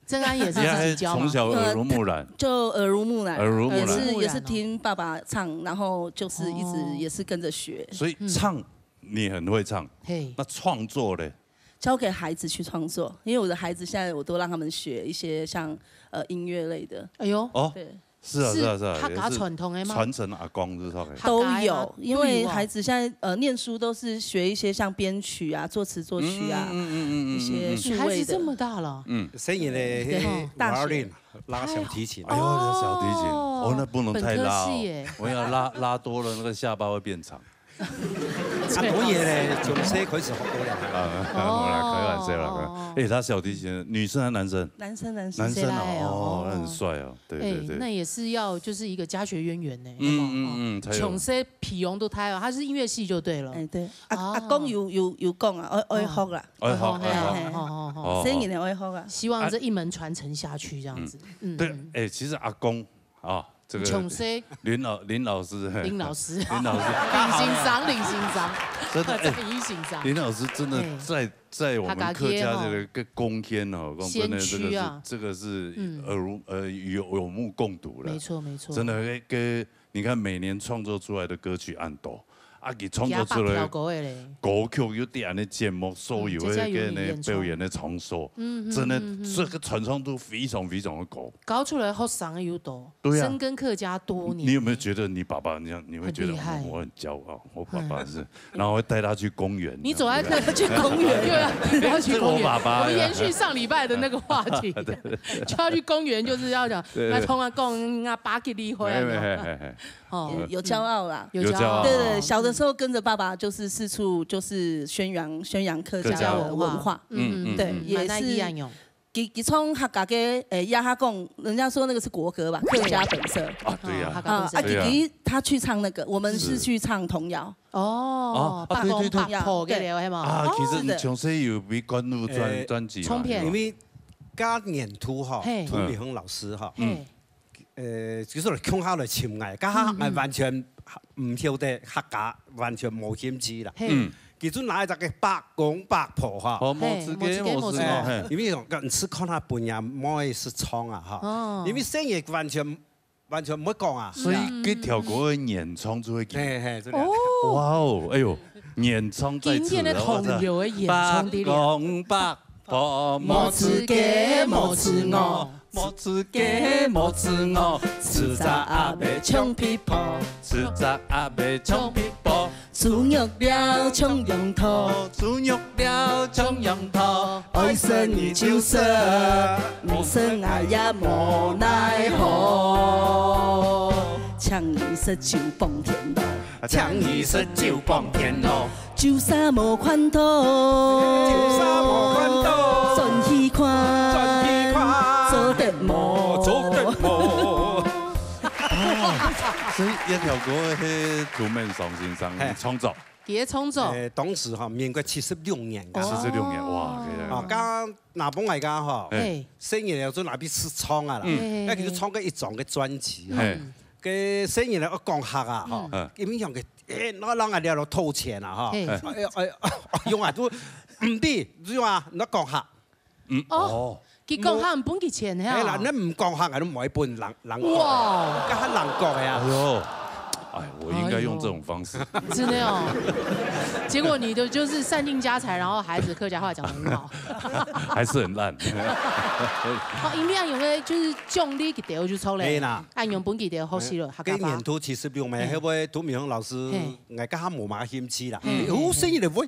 正安也是自己教嗎？你還從小耳濡目染。呃，就耳濡目染，耳濡目染。也是，也是聽爸爸唱，然後就是一直也是跟著學。哦。所以唱，你很會唱。嘿。那創作嘞？交給孩子去創作，因為我的孩子現在我都讓他們學一些像，呃，音樂類的。哎喲。哦，對。是啊，是啊，是啊，是客家傳統的嗎？也是傳承阿公，是不是？都有，客家的嗎？因為孩子現在，呃，念書都是學一些像編曲啊、作詞作曲啊，嗯，嗯，嗯，嗯，嗯，嗯，嗯。一些數位的。你孩子這麼大了？嗯。細人咧，對。嘿，大學。五二零，拉小提琴。哎呦，那小提琴，哦，哦，那不能太拉哦。本科系耶。我要拉，拉多了，那個下巴會變長。啊，當然咧，從細開始學過了。啊，好啦，開玩笑啦。哦。哎，他小提琴，女生還是男生？男生，男生。男生哦，現在哦。哦，那很帥哦。對，對，哎，對。那也是要，就是一個家學淵源呢，嗯，好不好？嗯，嗯，才有。從細培養到大哦，他是音樂系就對了。哎，對。啊，哦。阿公有，有，有講啊，愛，愛學啦。 愛學，哦，愛學。嘿，嘿。好，好，好。哦。細人仔愛學啊。希望這一門傳承下去，這樣子。嗯。嗯。對，嗯。哎，其實阿公啊，這個從細林老，林老師，嘿。林老師。林老師。林先生，林先生。真的，哎，林先生。林老師真的在，哎。在我們客家這個貢獻哦，客家界哦。講真的，這個是，先驅啊。這個是，嗯。耳濡，呃，有，有目共睹了。沒錯，沒錯。真的，哎，跟 你看每年創作出來的歌曲恁多，啊，佢創作出來的歌曲又在恁呢節目，所有的，嗯，這家有你演唱。跟那表演的場所，嗯，嗯，真的，嗯，嗯。這個傳唱度非常非常的高。教出來學生又多，對啊。深耕客家多年。你有沒有覺得你爸爸，你，你會覺得，很厲害。我很驕傲，我爸爸是，嗯。然後會帶他去公園，你走在客家公園，又要帶他去公園。哎，這我爸爸。我延續上禮拜的那個話題，對，對。就要去公園，就是要講，對，對。來同我講，啊，巴吉利會啊。沒有，沒有，嘿，嘿，嘿。 哦。有，有驕傲啦。有驕傲。有驕傲。對，對，小的時候跟著爸爸就是四處就是宣揚，宣揚客家的文化。客家文化。嗯，嗯，對，嗯。也是，佢，佢從客家个，誒，呀，他講，人家說那個是國歌吧，客家本色。啊，對呀。啊，客家本色。啊，啊，對呀。佢，佢，他去唱那個，我們是去唱童謠。哦，哦，啊，對，對，對。伯公伯婆个了，係無？啊，哦。其實你從細有被灌入專，誒，專輯嘛，唱片。係吧？因為該年度哈，嘿。涂明雄老師哈，嘿。嗯。 呃，就是來共下來尋𠊎，該下𠊎完全毋曉得客家，完全無興趣啦。嘿。嗯。佢就拿一隻个伯公伯婆哈。哦，嘿，無自家，無自家，無自家。無自家，嘿。因為講，你試看下分人妹識唱啊哈。哦。因為細人完全，完全毋會講啊。所以這條歌个原唱就係佢。嘿，嘿，真的。哦。哇哦，哎喲，原唱在此，經典的童謠的原唱的了。伯公伯 婆，無自家，無自我，無自家，無自我，自責阿伯唱琵琶，自責阿伯唱琵琶，豬肉了像羊駝，豬肉了像羊駝，愛食你就食，毋食𠊎也無奈何。請你食酒放天羅，請你食酒放天羅。 酒色無看到，酒色無看到，轉去看，轉去看，做得無？做得無？啊，所以這條歌係涂明雄先生創作。嘿。佢个創作。誒，當時哈，民國七十六年个。七十六年，哇，哦。這樣。啊，剛剛若幫𠊎講哈，嘿。細人仔就拿去試唱啊啦，嗯。該佢就創過一張个專輯哈。嘿。 該細人仔愛講客啊，吼，嗯。因為像个，誒，𠊎人啊，了了偷錢啊，吼，嘿。哎呀，哎呀，用啊，都毋知，用啊，你講客。嗯，哦，哦。佢講客毋分佢錢，係啊。係啦，你毋講客，𠊎都毋會分人，人講。哇。該還人講个啊。哎喲，哎，我應該用這種方式。哎喲。真的哦。結果你的就是散盡家財，然後孩子客家話講得很好。還是很爛。哦，因為用个就是獎勵佢兜就出來。係啦。 恁樣分佢兜學習了，哎，客家話。該年度七十六咩，嘿。該位涂明雄老師，嘿。𠊎該下無麼个興趣啦。嘿，哦，嘿，嘿。細人仔會，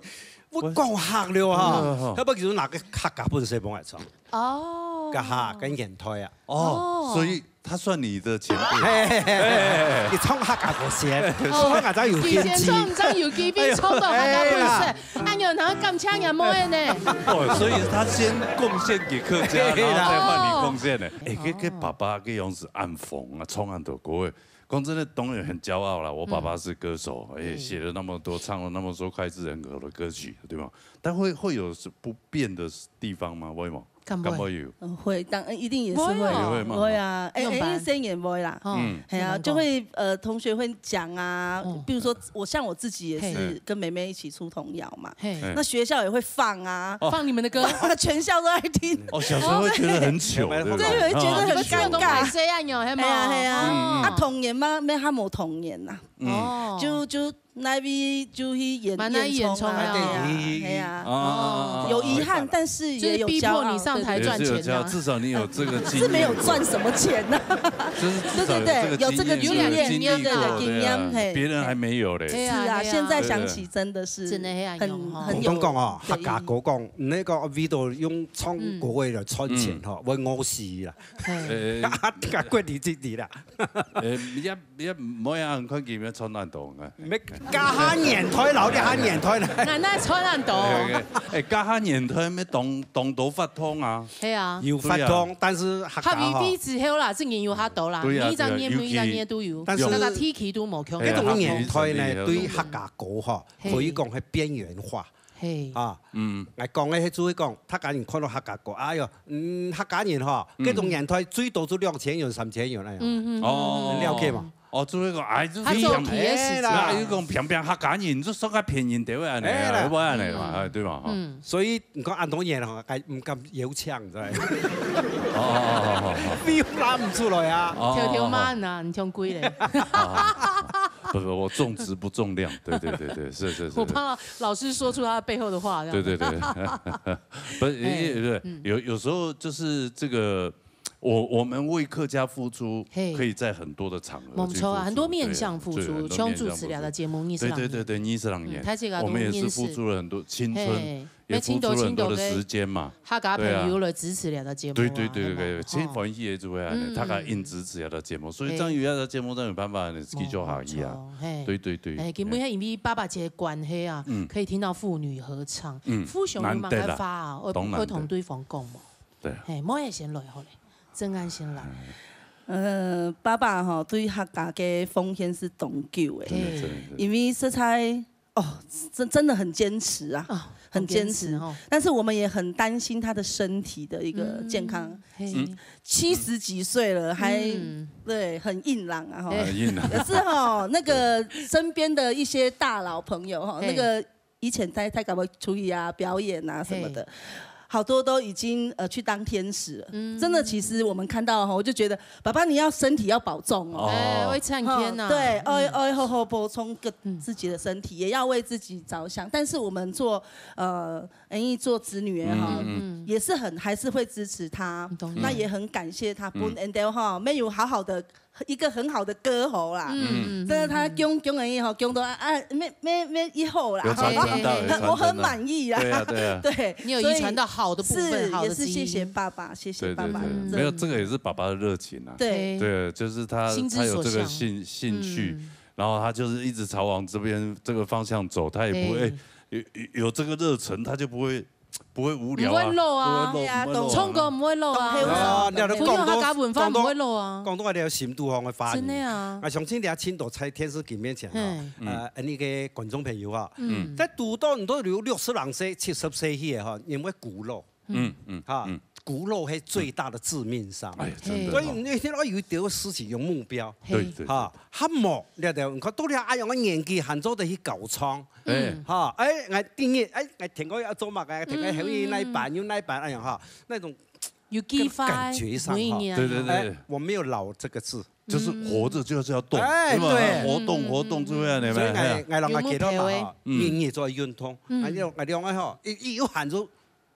會講客了哈。會。該位其實拿个客家本色分𠊎唱。哦。个哈，个年代啊。哦，所以他算你的前辈。嘿嘿嘿嘿，你唱客家歌先，所以我正有興趣。以前唱，正有機會唱到客家本色，哎呀，然後感謝人妹呢。哦，所以他先貢獻給客家，然後再換你貢獻呢。哎，跟跟爸爸个样子恁紅啊，唱恁多歌，講真的，當然很驕傲啦。我爸爸是歌手，也寫了那麼多，唱了那麼多脍炙人口的歌曲，對吧？但會會有不便的地方嗎？會嗎？敢會？敢會有？嗯，會，當一定也是會，會哦。也會嘛。會啊，哎，哎，用班。因為生也會啦。哦，嗯。哎呀，就會呃，同學會講啊，哦。比如說我像我自己也是嘿。跟妹妹一起出童謠嘛，嘿。那學校也會放啊，哦。放你們的歌。放啊，全校都在聽。哦，小時候會覺得很糗，哦。對不對？對，會覺得很尷尬。哦，你們唱的都白色啊，有，有沒有？哎呀，哎呀，嗯，嗯。啊，童年嘛，沒他沒童年呐。嗯。哦。就就那邊就去演，蠻難演出來哦。演出啊，哎呀，哎呀。哦。有遺憾，但是也有驕傲，就是逼迫你上台賺錢啊。也是有驕傲，至少你有這個經歷過。是沒有賺什麼錢啊。就是至少有這個經驗，對對對，有這個經驗，有兩年的經歷過，對啊，經驗，嘿。別人還沒有嘞。是啊，對啊，對啊。現在想起真的是真的很，很有，廣東講哦，客家歌講，那個味道用唱歌个來賺錢吼，會餓死啦。嘿。呃，啊，過你自己啦。呃，也 也毋會啊，看佢咩穿爛檔啊。咩，該下年代，老你下年代呢？哪哪穿爛檔？哎，該下年代咩當當多法通啊。係啊。有法通，對啊。但是客家吼，客語比之後啦，正經有較多啦，對啊，每一隻年，對啊，每一隻年都有，尤其，但是大家地區都無共樣。該種年代呢，哎呀，對客家歌吼，嘿。可以講係邊緣化。 嘿。啊，嗯。𠊎講个係就係講，客家人看到客家歌，哎喲，嗯，客家人吼，嗯。該種年代最多就兩千元、三千元那樣。嗯，嗯，哦。了解嘛？哦，就係講，哎，就係平，較早期个時節。哎啦。那又講平平客家人，就算較便宜點會恁樣啊，哎啦。會恁樣嘛，嗯。哎，對嘛，哈。嗯。所以你講恁多年了，還毋敢邀請，知道嗎？哦，哦，哦，哦，哦。飛拉毋出來啊。哦，哦，哦。跳跳慢啊，你像鬼咧。哦，哦，哦。不，不，我重質不重量，對，對，對，對，是，是，是，是。我怕老師說出他背後的話，這樣。對，對，對。不，哎，也，也，嗯。有，有時候就是這個，我，我們為客家付出，嘿。可以在很多的場合去付出，沒錯啊，很多面向付出，對，很多面向付出。像主持這個節目，二十六年。對，對，對，對，二十六年。嗯，大家都，我們也是付出了很多青春，二十六年。嘿。 也付出了很多的時間嘛。那青島，青島个客家朋友來支持這個節目啊，對啊。對，對，對，對，對，係無？真歡喜个就會恁樣，嗯。大家恁支持這個節目，所以正有這個節目，正有辦法繼續下去啊。嘿，無錯，嘿。對，對，對。哎，今晡日因為爸爸節个關係啊，嗯。可以聽到父女合唱。嗯，互相有麼个話啊，難得啦，會，當難得。會同對方講無？對啊。嘿，妹仔先來好咧，正安先來。呃，爸爸吼，對客家个奉獻係當久个，真的，嘿。真的，真的。因為實在 哦，真，真的很堅持啊，啊，很堅持。很堅持哦。但是我們也很擔心他的身體的一個健康。嗯，嘿。七十幾歲了，還，嗯。對，很硬朗啊，吼。很硬朗。可是吼，那個身邊的一些大佬朋友，吼，嘿。那個以前在，在搞出去啊，表演啊什麼的，嘿。 好多都已經，呃，去當天使了。嗯。真的，其實我們看到吼，我就覺得，爸爸你要身體要保重哦。哦。哎，會欠天吶。吼，對，嗯。愛，愛好好補充個，嗯。自己的身體，也要為自己著想。但是我們做，呃，因為做子女也好，嗯，嗯，嗯。也是很，還是會支持他。當然。那也很感謝他，嗯。分𠊎等吼，沒有好好的 一個很好的歌喉啦。嗯，嗯，真的，他嗯，嗯。噭，噭个以後，噭到啊，啊，沒，沒，沒以後啦。有傳，傳到，有傳，我很滿意啦。傳到。對啊，對啊。對，你有遺傳到好的部分，所以，好的基因。是，也是謝謝爸爸，謝謝爸爸，對，對，對。真的。沒有，這個也是爸爸的熱情啊。對。對，就是他，心之所向。他有這個興，興趣，嗯。然後他就是一直朝往這邊，這個方向走，他也不會，對。有，有，有這個熱忱，他就不會 不會無聊啊。毋會老啊。不會老，對啊，毋會老啊。唱歌毋會老啊。當然啦。啊，你看，講到，講到，講到這個深度上个話語。真的啊。啊，相信你也聽到在電視機面前哈，嘿。呃，那個觀眾朋友啊，嗯。在堵到你都有六十零歲、七十歲去个哈，因為孤老。嗯，嗯，哈，嗯。孤老係最大的致命傷。哎，真的哦。所以你一定要有一個事情，有目標。嘿。對，對，對。哈，較無，你看，你看，到了恁樣个年紀，還做得去搞創。 哎。嗯。哈，哎，𠊎第二，哎，𠊎聽過要做麼个，𠊎聽過還有哪一版，嗯，嗯，嗯。有哪一版，哎呀哈，那種有機會，感覺上哈，每一年啊。對，對，對。哎，我沒有老這個字。就是活著就是要動，嗯。哎，對吧？對。活動，嗯，活動，嗯，就會恁樣嘛，所以𠊎，哎呀。𠊎讓𠊎感覺到嘛哈，有目標欸。嗯。日日做運動，嗯。哎，𠊎，𠊎兩個哈，一，一有閒就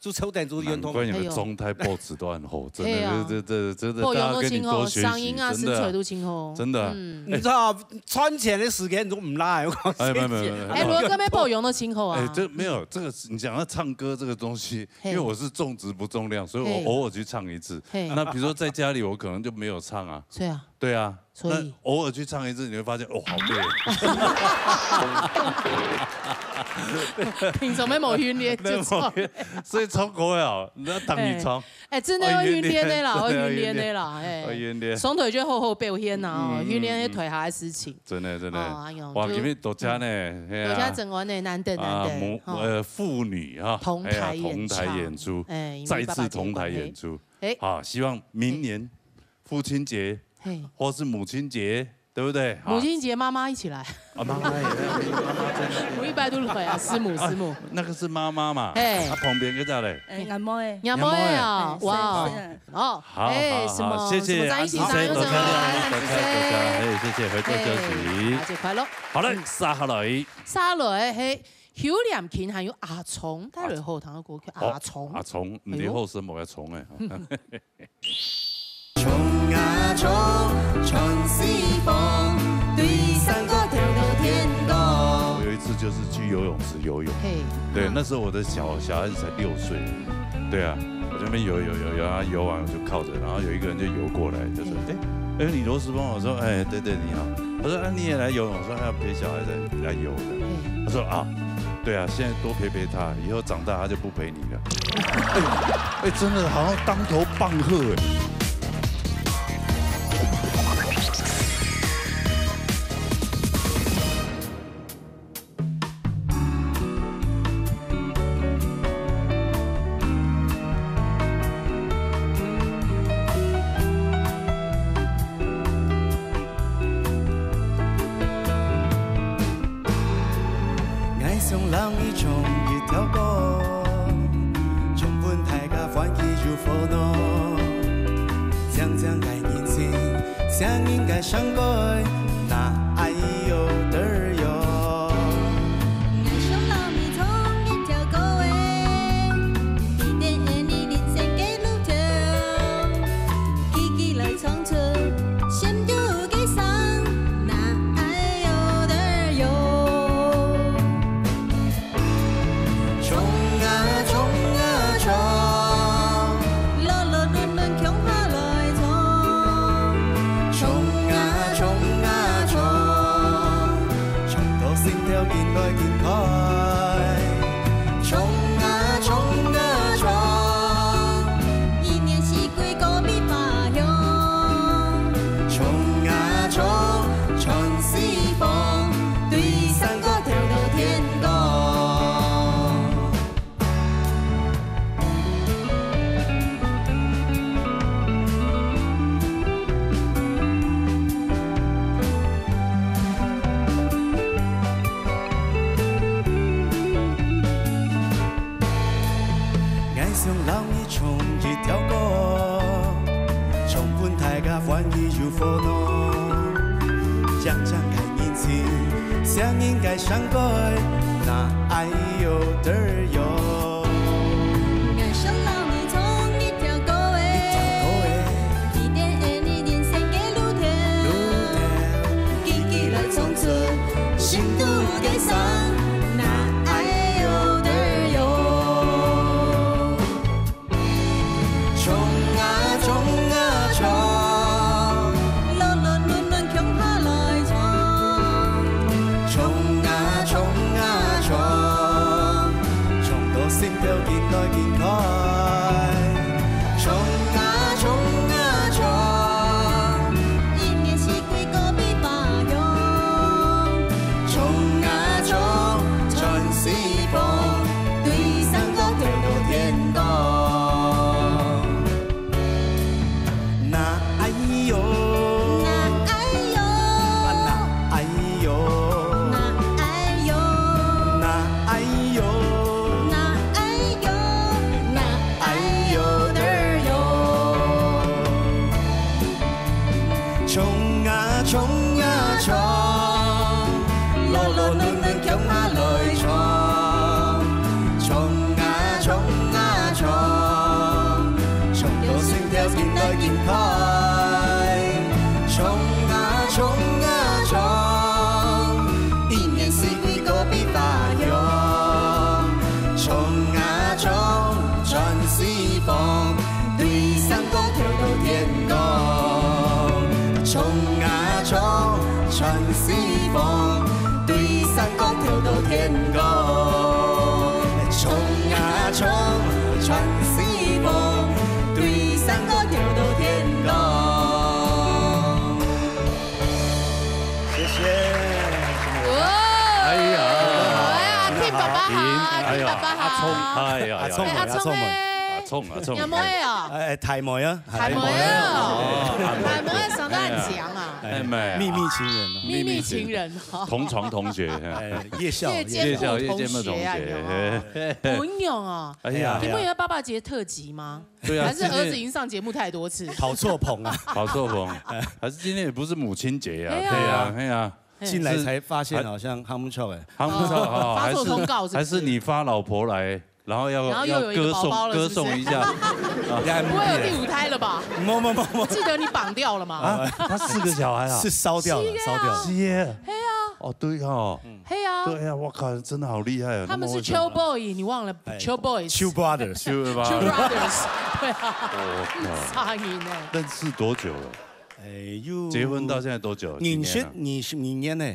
就抽等就運動。難怪你們中台保持都很好，哎喲。真的，係啊。這，這，這，真的，保養都真好，大家跟你多學習，聲音啊，真的。身材都真好。真的。嗯。你知道，賺錢的時間都毋拉，我講哎，沒有，沒有，沒有，沒有。哎，羅哥，沒保養都真好啊。哎，這沒有，這個是，你講到唱歌這個東西，嘿。因為我是重質不重量，所以我嘿。偶爾去唱一次。嘿。那比如說在家裡，我可能就沒有唱啊。對啊。對啊。 所以那偶爾去唱一次，你會發現，哦，好累。平常沒有訓練，就唱。沒有訓練，所以唱歌啊，你要當你唱。哎，哎，真的要訓練的啦，要訓練的。要訓練的啦，哎。要訓練。雙腿就好好表現啊，嗯，訓練那些腿下的事情。嗯，嗯。真的，真的。哦，哎喲，哇，就今天多謝呢，嗯。係啊。多謝整完呢，難得，難得，啊，母，吼。呃，婦女啊，同台演唱。哎呀，同台演出，哎，再次同台演出。哎。啊，希望明年父親節，嘿。或是母親節， 對不對？好。母親節媽媽一起來。啊，媽媽也在，媽媽在那邊。我一般都來啊，師母，啊，師母。那個是媽媽嘛。嘿。啊，旁邊該隻咧？哎，阿妹。阿妹啊，阿妹。哇哦。哎，是啊。哦，好，哎，好，什麼，好，謝謝什麼張一起，安吉生，張一起，多謝，多謝，多謝，哎，謝謝，合作休息。哎，大家快樂。好了，嗯。接下來。接下來，嘿，邱念勤還有阿聰帶來好聽的歌曲，哦，阿聰。阿聰，你的後生我要聰哎。哎喲。 衝啊衝，穿西裝，對山谷跳到天光。我有一次就是去游泳池游泳，嘿，對，嗯。那時候我的小，小孩子才六歲，对啊，我在那边游游游游，然后游完我就靠着，然后有一个人就游过来，就说：“嗯。哎，哎，你罗时峰？”我说：“哎，对对，你好。”他说：“啊，你也来游泳？”我说：“要陪小孩子来游的。”嗯。他说：“啊，对啊，现在多陪陪他，以后长大他就不陪你了。”哎，哎，真的好像当头棒喝哎。衝啊衝啊衝，勞勞碌碌共下來衝。衝啊衝啊衝，衝到心跳緊來緊快。衝啊衝啊衝，一年四季各味花香。衝啊衝，穿西裝，對山 跳到天光。𠊎想摎你唱一條歌，唱分大家歡喜又和樂。 𠊎想摎你唱一條歌仔，一條歌仔。路程，路程。 衝啊衝啊衝，勞勞碌碌共下來衝。衝啊衝啊衝，衝到心跳緊來緊快。衝啊衝啊衝，一年四季各味花香。衝啊衝穿西风，对山谷跳到天空。冲啊冲，穿西风，对山谷跳到天空。谢谢。哇！哎呀哎呀，听爸爸好，哎呀听爸爸好。哎呀，阿聪哎，阿聪阿聪哎，阿聪阿聪，有没有？哎，台妹啊，台妹妹啊，哦台妹啊，上到很强啊。哎妹啊，秘密情人啊，秘密情人哈。同床同学，哎，夜校夜间部同学啊，夜校夜间部同学有没有？不用啊。哎呀你，们有爸爸节特辑吗？对啊，还是儿子已经上节目太多次？跑错棚啊，跑错棚，还是今天也不是母亲节啊？哎呀对啊，哎呀，嘿进来才发现好像喊毋出哎，喊不上哈，发错通告是不是还是你发老婆来，然后要然后又有一个要歌颂宝宝了歌颂一下你还不会有第五胎了吧？没没没没，记得你绑掉了吗？啊？他四个小孩啊是？烧掉了，是啊烧掉了。是耶，嘿啊，哦对哦，嘿啊，对啊，我靠，真的好厉害啊！他们是那么会 Chill Boy，你忘了哎 Chill Boys，Chill 是吧？ Brothers，对啊，我靠，差异呢。认识多久了？哎，又结婚到现在多久？认识几年啊二十二年呢，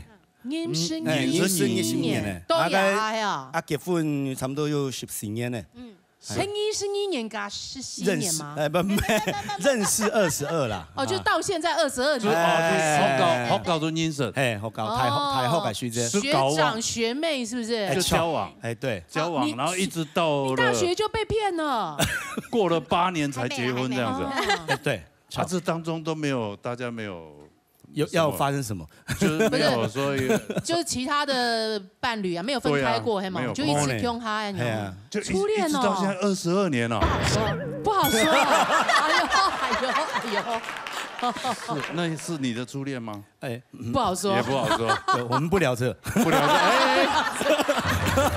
认识哎，认识二十二年年呢，都啊牙呀，啊，结婚差不多有十四年呢，嗯，很二十二年加十四认识年吗？哎不不，认识二十二啦，哦，就啊到现在二十二就哦，年。就好搞好搞就认识，哎，好搞，太好太好个时间，是搞啊学长学妹是不是？就交往，哎对，交往，你然后一直到了大学就被骗了，过了八年才结婚这样子。哦哎对，啊，这当中都没有，大家没有，有要发生什么？就是没有说一个就是其他的伴侣啊，没有分开过，对啊嘿吗？没有就一直分开穷他，哎呀，就一初恋哦一直到现在二十二年了。不好说，哎呦哎呦哎呦，是，那是你的初恋吗？哎，不好说也，不好说，对我们不聊这，不聊了。哎，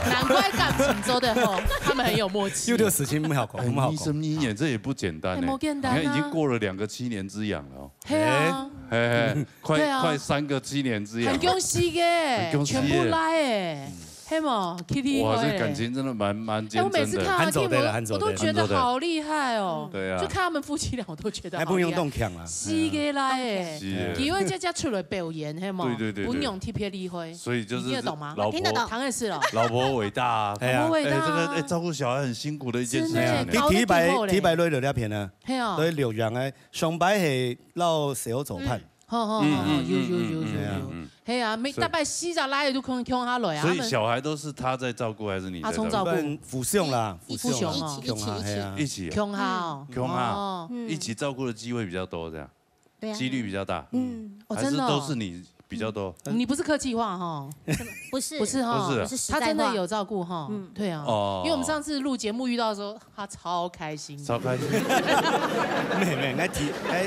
难怪感情做得好，他们很有默契有。这个事情没好搞，哎没好搞二十。二年，这也不简单哎呢。没简单啊你看，已经过了两个七年之痒了哦。嘿啊，嘿嘿，快对啊快三个七年之痒很。恭喜耶，很恭喜耶全部来哎，嘿嘛，Kitty，哇，哎这感情真的蛮蛮哎，坚我每次贞的。看到很走的 Kitty，了很走的我都觉得好厉害哦。对啊就看他们夫妻俩，我都觉得还好厉害。不用动强啊，四个来哎，是耶因为佳佳出来表演，嘿嘛，对对对对不用特别厉害，所以就是你听得懂吗？老婆听得懂当然是了，老婆伟大啊。哎呀我伟大哎，这个啊哎，照顾小孩很辛苦的一件事情呢。真的耶第第一排第一排落落那片呢，嘿啊所，以六样哎，上排系老小做伴，好好好，嗯嗯有有嗯嗯有有对啊有，嘿啊，每是大概四十来都空空下来啊，所以他们小孩都是他在照顾还是你在阿聪照顾不然互相啦，一互相哦互相啊，哎呀，穷哈哦，一起啊，穷哈哦，嗯，一起照顾的机会比较多，这样对啊，几率比较大，嗯，哦，还是真的哦都是你比较多？你不是客气话哈，不是不是哈，不是啊我是实他真的在话有照顾哈，嗯对啊，哦因为我们上次录节目遇到说他超开心，超开心，妹妹，我第哎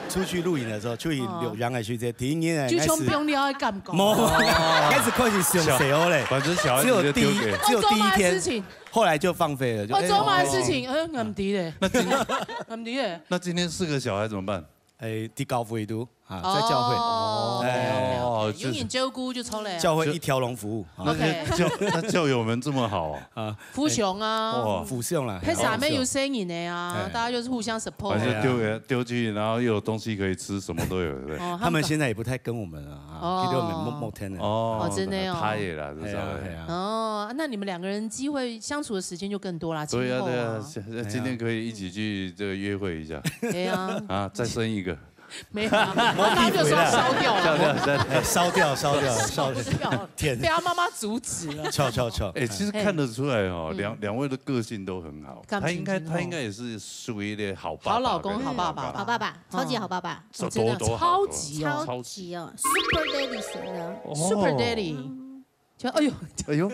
出去露营的时候，出去哦六样个时节，第一年哎，就像开始不用聊的感觉，没，开始开始想谁哦嘞，反正小孩子就只有第一丢给只有第一我做嘛的事天，情，后来就放飞了，就我哎做嘛的事情，嗯，很低嘞，那今天很低嘞，那今天四个小孩怎么办？哎，在教会都啊，在教会，哦哎有人照顾就错了呀，教会一条龙服务啊，那些教那教友们这么好啊？互相啊，哇，互相啦，配上面有互相声音的啊哎，大家就是互相 support 反正丢给丢进去，然后又有东西可以吃，什么都有，对不对？哦，他们现在也不太跟我们了啊，哦其实我们没没天了，哦，哦真的哦他也啦，是哎呀稍微哎呀，哦，那你们两个人机会相处的时间就更多啦，对呀对呀今后啊，，现在今天可以一起去这个约会一下对啊，啊，再生一个，没有啊，他刚刚就说烧掉了，这样这样。哎，烧掉烧掉烧掉，烧掉了，天被他妈妈阻止了。巧巧巧，哎，其实嘿看得出来哦，嗯两两位的个性都很好，感情他应该真好他应该也是属于一个好爸爸好老公跟好爸爸好吧好爸爸，超级好爸爸，多真的多好超级哦超级哦，Super Daddy 型的，哦，Super Daddy，就哎呦，哎呦，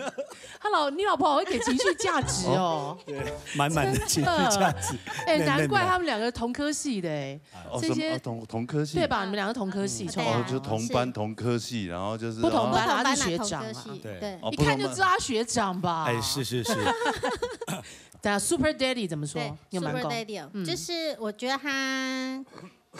他老你老婆好会给情绪价值哦，满满的情绪价值，哎，那难怪他们两个同科系的哎，哦这些什么哦同同科系对？吧？你们两个同科系，嗯错哦，吗就同班同科系，然后就是不同班哦他是学长啊同科系对对哦一看就知道他学长吧？哎，是是是，等下 Super Daddy 怎么说对？你有没有，Super 讲？ Daddy 哦嗯就是我觉得他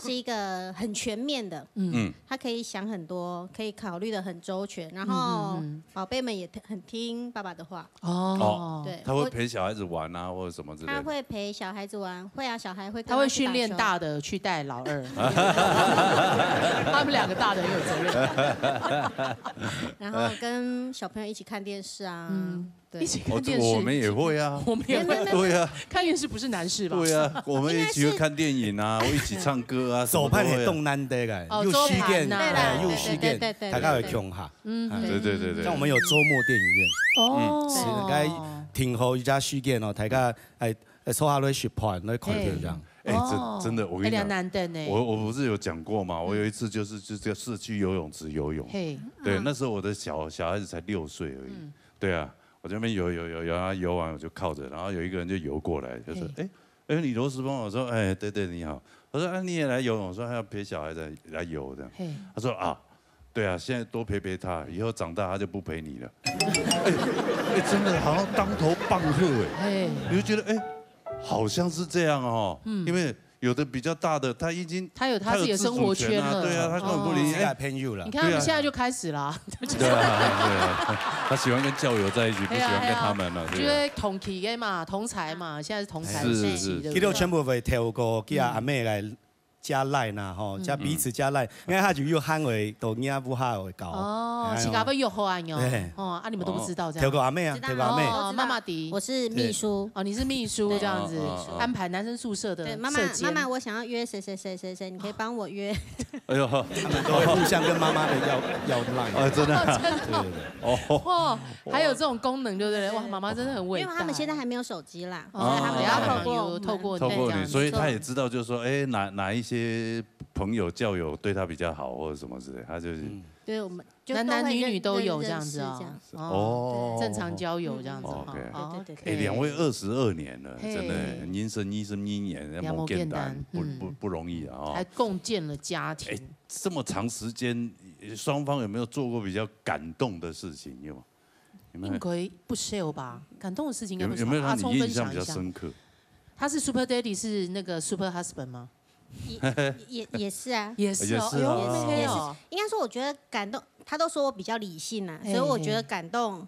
是一个很全面的，嗯，他可以想很多，可以考虑得很周全，然后宝贝们也很听爸爸的话。哦，对，他会陪小孩子玩啊，或者什么之类的。他会陪小孩子玩，会啊，小孩会跟他会训练去打球大的去带老二，他们两个大的很有责任感。然后跟小朋友一起看电视啊，嗯，对一，起哦，看电视，这我们也会啊。我们也会没有没有没有对啊，看电视不是难事吧？对啊，我们一起应该是会看电影啊，我一起唱歌啊，什么都会啊。做伴係當難得个，哦有時間，做伴啊哎，對啦有時間，對對對對大家會共下。嗯啊对对对对，像我們有週末電影院，哦，是應該定好一隻時間哦，大家哎，哎坐下來食飯，來看電影。哎，哦这真的，我跟你讲，哎难得呢。我我不是有讲过嘛？我有一次就是就在社区游泳池游泳，嘿，对，那时候我的小小孩子才六岁而已，对啊，我这边游游游游，然后游完我就靠着，然后有一个人就游过来，就说，哎，哎，你罗时峰？我说，哎，对对，你好。他说，啊，你也来游泳？我说，还要陪小孩子来游的。嘿，他说啊，对啊，现在多陪陪他，以后长大他就不陪你了。哎，哎，真的好像当头棒喝哎，嘿，你就觉得哎，好像是这样哦，因为有的比较大的他已经他有他自己的生活圈了他有自主权啊，对啊，他根本不理你。自家哎，朋友了你。看他们现在就开始了，对啊，对啊，他喜欢跟教友在一起，不喜欢跟他们了，就对啊。是同期的嘛，同才嘛，现在是同才是时期，是对不对？佢兜全部會透過佢阿阿妹來加賴啦，吼，加彼此加賴，因為佢就有行為到你屋下會搞。哦，哎自家要约好啊喲对，哦，啊你们都不知道这样。透過阿妹啊，知道透過阿妹。哦哦，妈妈迪，我是秘书。哦，你是秘书这样子哦哦哦，安排男生宿舍的对，妈妈舍监妈妈，我想要约谁谁谁谁谁谁，你可以帮我约。哎呦，他们都会互相跟妈妈的要要赖。啊，真的啊，对对对，哦，哇，还有这种功能，对不对？哇，妈妈真的很伟大。因为他们现在还没有手机啦，哦所以他们对啊要透过有透过我们透过你，这样子所以他也知道，就是说，哎，哪哪一些朋友教友对他比较好，或者什么之类，他就是对我们就男都会认男女女都有认这样子哦认识这样。哦，正常交友这样子哈，OK。哦对对对哎，两位二十二年了，嘿真的，人生二十二年，也无无简单简单，不嗯不不容易啊，哦。还共建了家庭哎，这么长时间，双方有没有做过比较感动的事情？有吗？有没有应？该不少吧？感动的事情应该不少。有有没有让你阿聪印象比较分享一下？深刻？他是 Super Daddy，是那个 Super Husband 吗？也也也是啊，也是哦，也是啊哎呦，OK哦。应该说我觉得感动，他都说我比较理性啊，嘿所以我觉得感动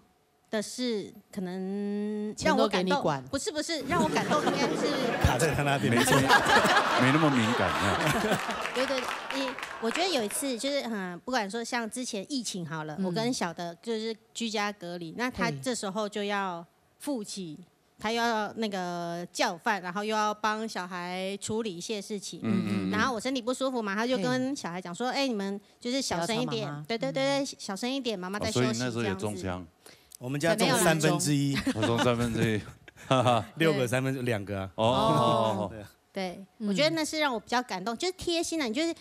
的是可能钱都让我感动，给你管不是不是，让我感动应该是卡在他那边没。没没那么敏感啊。对对对，一我觉得有一次就是嗯，不管说像之前疫情好了，我跟小的就是居家隔离，那他嘿这时候就要负起。他又要那个叫饭，然后又要帮小孩处理一些事情，嗯嗯嗯然后我身体不舒服嘛，他就跟小孩讲说：“哎，你们就是小声一点，不要吵妈妈对对对对，小声一点，妈妈哦，在休息。”所以你那时候也这样子中枪，我们家中三分之一，我中三分之一，哈哈。六个三分之两个啊。哦，对，我觉得那是让我比较感动，就是贴心的，你就是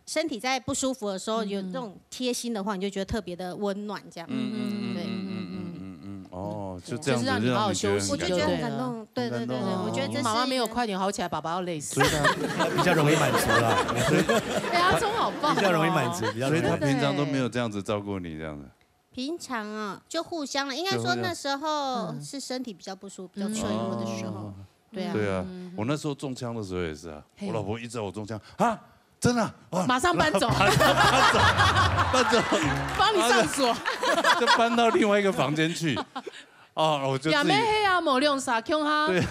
身体在不舒服的时候有这种贴心的话，你就觉得特别的温暖，这样。嗯嗯嗯对嗯嗯嗯嗯嗯，哦，就这样子就是让你好好就让你觉得休息我就觉得很很感动。感动，对对对对，很感动我觉得这是你妈妈没有快点好起来，爸爸要累死所。以他比较容易满足啦，哎，阿聪好棒哦，比较容易满足，比较容易满足。所以他平常都没有这样子照顾你这样子。平常啊，就互相了。应该说那时候是身体比较不舒服，比较脆弱的时候。对啊，对啊，我那时候中枪的时候也是啊，嘿我老婆一知道我中枪啊，真的啊，哇，马上搬走，搬走，帮你上锁。就搬到另外一个房间去。哦，我就也自己，没黑啊，没用啥，穷哈。对，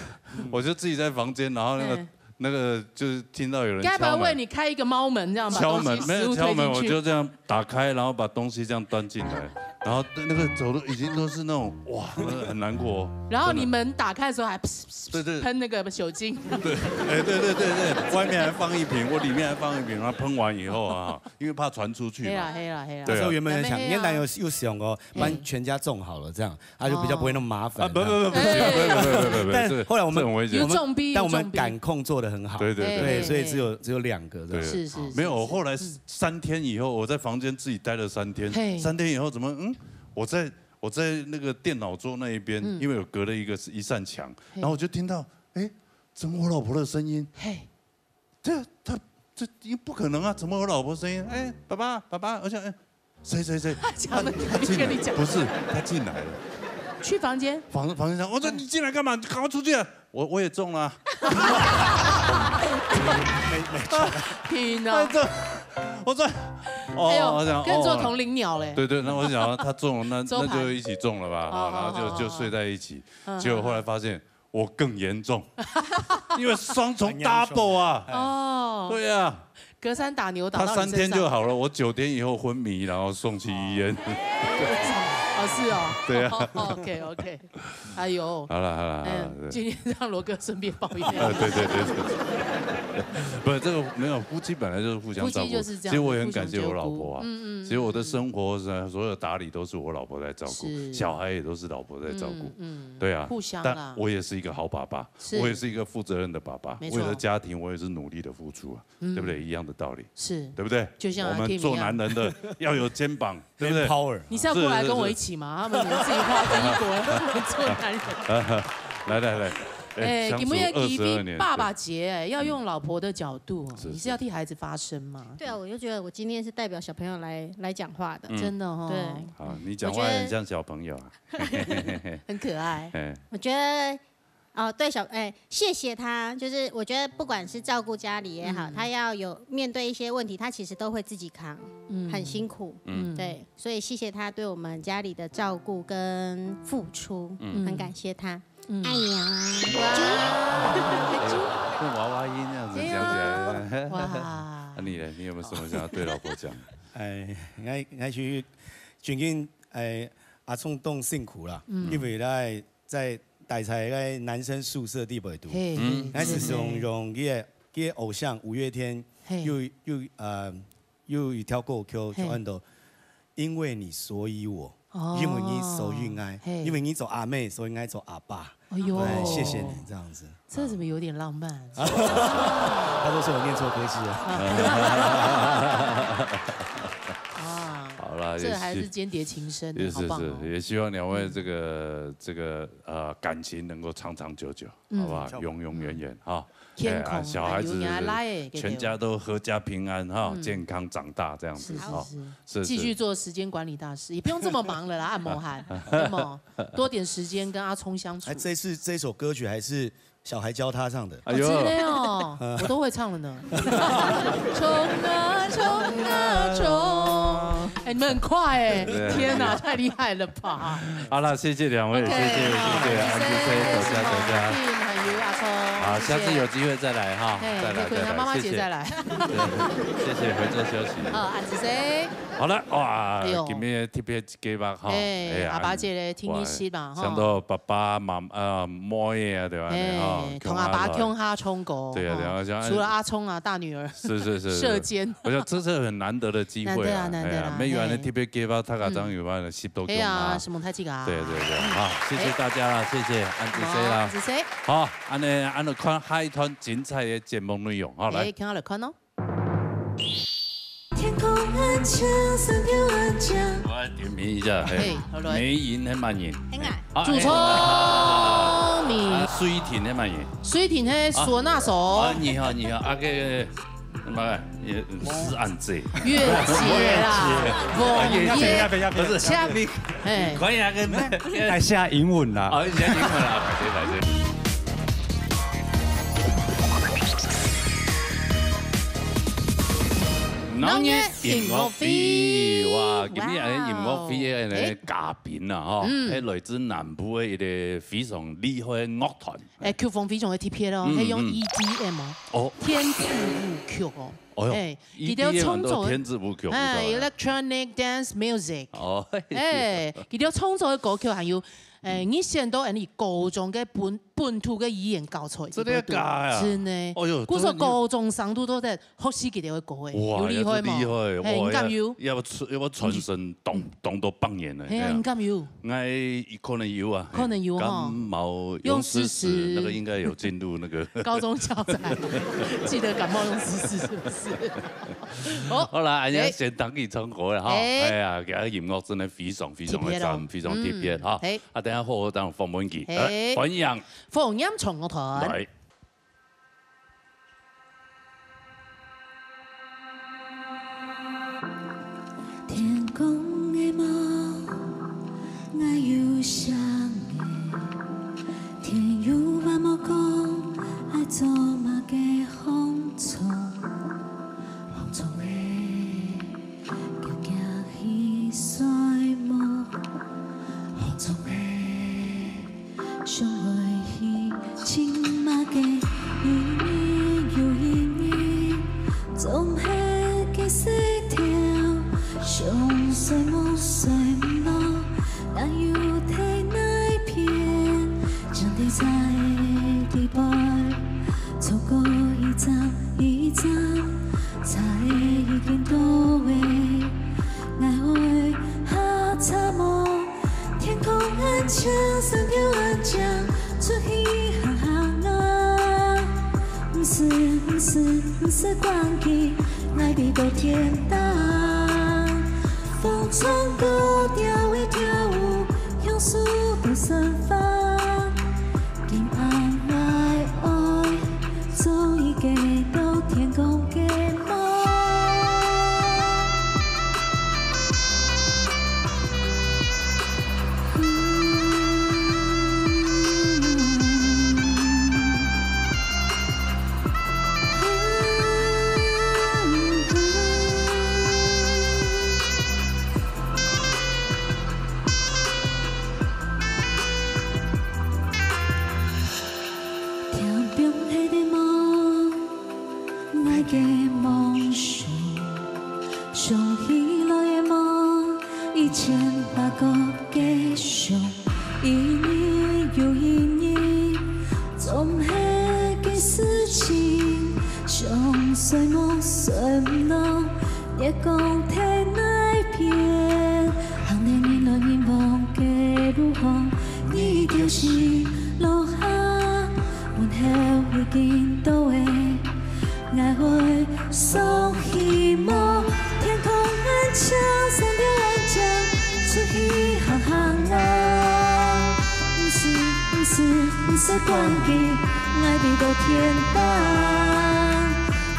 我就自己在房间，然后那个嗯那个就是听到有人该不会为敲门，你开一个猫门这样吧？敲门没有敲门，东西食物推进去我就这样打开，然后把东西这样端进来，然后那个走路已经都是那种哇，那个很难过哦。然后你门打开的时候还噗噗噗对对喷那个酒精，对，哎对对对对，外面还放一瓶，我里面还放一瓶，然后喷完以后啊，因为怕传出去嘛。黑啦黑啦黑啦。对啊所以我原本在想，还没黑啊你当有有想哦，帮全家种好了这样，他就比较不会那么麻烦。啊不不不不不不不不不不，但这后来我们这很危险有。重逼，但我们有重逼感控做得很好。对对哎对，所以只有只有两个这样。是是是没有，我后来三天以后，我在房间自己待了三天嘿。三天以后怎么嗯，我在我在那个电脑桌那一边，嗯因为有隔了一个一扇墙，然后我就听到，哎，怎么我老婆的声音？嘿，这他这不可能啊！怎么我老婆声音？哎，爸爸爸爸，而且哎，谁谁谁？讲的他他进来跟你讲不是他进来了，去房间，房房间讲，我说你进来干嘛？你赶快出去啊！我我也中了啊。没没错，天哪！哎，这我这哎呦，哦，我想跟做哦同林鸟嘞。对对，那我想他中了，那周盘那就一起中了吧，好好，然后好好就就睡在一起，嗯结果后来发现我更严重，因为双重很严重 double 啊，哦，对啊，隔山打牛打他三到你身上。天就好了，我九天以后昏迷，然后送去医院。哦，是哦。对啊。 OK OK，哎呦，好了好了好了，嗯，对今天让罗哥顺便抱怨。呃，对对对对，不，这个没有，夫妻本来就是互相照顾。夫妻就是这样其实我也很感谢我老婆啊。互相照顾嗯嗯其实我的生活是所有打理都是我老婆在照顾，是小孩也都是老婆在照顾。嗯嗯，对啊，互相啦但我也是一个好爸爸，是我也是一个负责任的爸爸，没错为了家庭，我也是努力的付出啊，嗯对不对？一样的道理，是，对不对？就像阿我们 Kim 做一样男人的要有肩膀，对不对？ power。你是要过来跟我一起吗？他们你们自己跨第一国，我们做男人。来来来，哎，相处今日二十二年，爸爸节，哎，要用老婆的角度哦，是你是要替孩子发声吗？对啊，我就觉得我今天是代表小朋友来来讲话的。嗯真的哦，对好，你讲话很像小朋友啊。很可爱。哎，我觉得，哦，对小，哎，谢谢他，就是我觉得不管是照顾家里也好，嗯他要有面对一些问题，他其实都会自己扛，嗯很辛苦。嗯嗯对，所以谢谢他对我们家里的照顾跟付出，嗯很感谢他。嗯哎呀，用娃娃音这样子讲起来。哇啊，，你呢？你有没有什么想要对老婆讲？哎，我我是最近哎阿聪当辛苦啦，嗯因为咧在大台个男生宿舍底背肚，嘿，嗯我是用用个个偶像五月天嘿，又又呃又一条歌曲嘿就安到，因为你所以我，哦因为你所以爱，嘿因为你做阿妹，所以我做阿爸。哎呦，哎，谢谢你这样子。这怎么有点浪漫？他都说我念错科系了。啊，好啦，这也还是间谍情深，也是好棒哦是，。也希望两位这个这个呃感情能够长长久久，嗯好不好？永永远远哈。健康哎啊小孩子有人来的全家都阖家平安哈，健康长大这样子哈。是是是，是继续做时间管理大师，也不用这么忙了啦，按摩汗，对吗？多点时间跟阿聪相处哎，。这是这首歌曲还是小孩教他唱的？哎哦真的哦，我都会唱了呢。冲啊冲啊冲！哎，你们很快哎，对天哪，太厉害了吧！好了，谢谢两位， OK，谢谢谢谢安子生，多谢多谢。还有阿聪，好，下次有谢谢。机会再来哈，哎，再来你可以让妈妈姐再来。谢谢对，谢谢，回座休息。好，安子生。好了，哇哎呦，今天特别计划哈，哎，呀阿爸姐咧，听一息吧，哈。想到爸爸妈妈呃妹啊，对吧？哎哈，同阿爸共下唱歌，对啊，哈对啊，像除了阿聪啊，大女儿，是是是射箭，我想这是很难得的机会啊，难得啊难得啦哎呀没有人嘿特别计划，他刚刚有办法吸到哎呀，啊。什么太这个啊？对对对，好，谢谢大家啦，谢谢安子生啦安。子生，好，安呢安呢看下一段精彩的节目内容，好来哎，。看好了看哦。天空很清，山又很静。我来点评一下，嘿好来梅姨那满意。很矮。啊主聪明啊，水婷那满意。水婷嘿唢呐手啊，，你好你好，啊个什么，也是安子。月姐啦，王要不要爷，不要不要不是，像你哎，可以啊，跟还下英文啦。好，你先听我啦，感谢感谢。農業音樂會哇，今日安呢音樂會的呢哇哦嘉賓啊，吼，嗯係來自南部的一個非常厲害的樂團。哎，曲風非常的特別哦，嗯係用嗯 E D M 哦，哦，電子舞曲哦，哦喲哎， E 佢哋 D M 創作都電子舞曲，哎舞曲啊，electronic dance music，哦，哎，佢哋創作的歌曲還有，哎，你選到你高中个本本土个語言教材，真的假的啊真的，哦喲故所真的高中生都都在學習佢哋个歌，哎，哇，有厲害也是厲害，無？哎，哇你敢有？要不要傳要不要傳承當當多百年了？哎呀，你敢有？應該可能有啊，可能有哈感冒用用試試試試，那個應該有進入那個。高中教材，記得感冒用試試，是不是？哦，好啦，哎呀，哎先等佢唱歌了哈。哎哎呀，佢个音樂真的非常非常的讚，特別哦非常特別哈嗯。嘿啊，等一下好好當訪問佢。嘿哎，歡迎火焰唱樂團。來。天公个無，𠊎有想个。天有話無講，愛做麼个好？睡毋落，𠊎又在哪片？將地在地背，錯過一站一站，差的已經到位。𠊎愛下車無？天空恁清，山頭恁靚，出去行行啊！毋使，毋使，毋使關機，𠊎飛到天頂。 風中高調的跳舞，享受到生活。今暗𠊎愛做一個到天光个夢。 天邊係个夢，𠊎个夢想，想起來个夢，一千八个个想。 一日又一日，總係个事情，想睡無睡毋落，月光在哪片？行在人來人往个路項，你一條心落下，問候已經到位。 𠊎會送希望，天空恁清，山頭恁靚，出去行行啊！毋使，毋使，毋使關機，𠊎飛到天頂。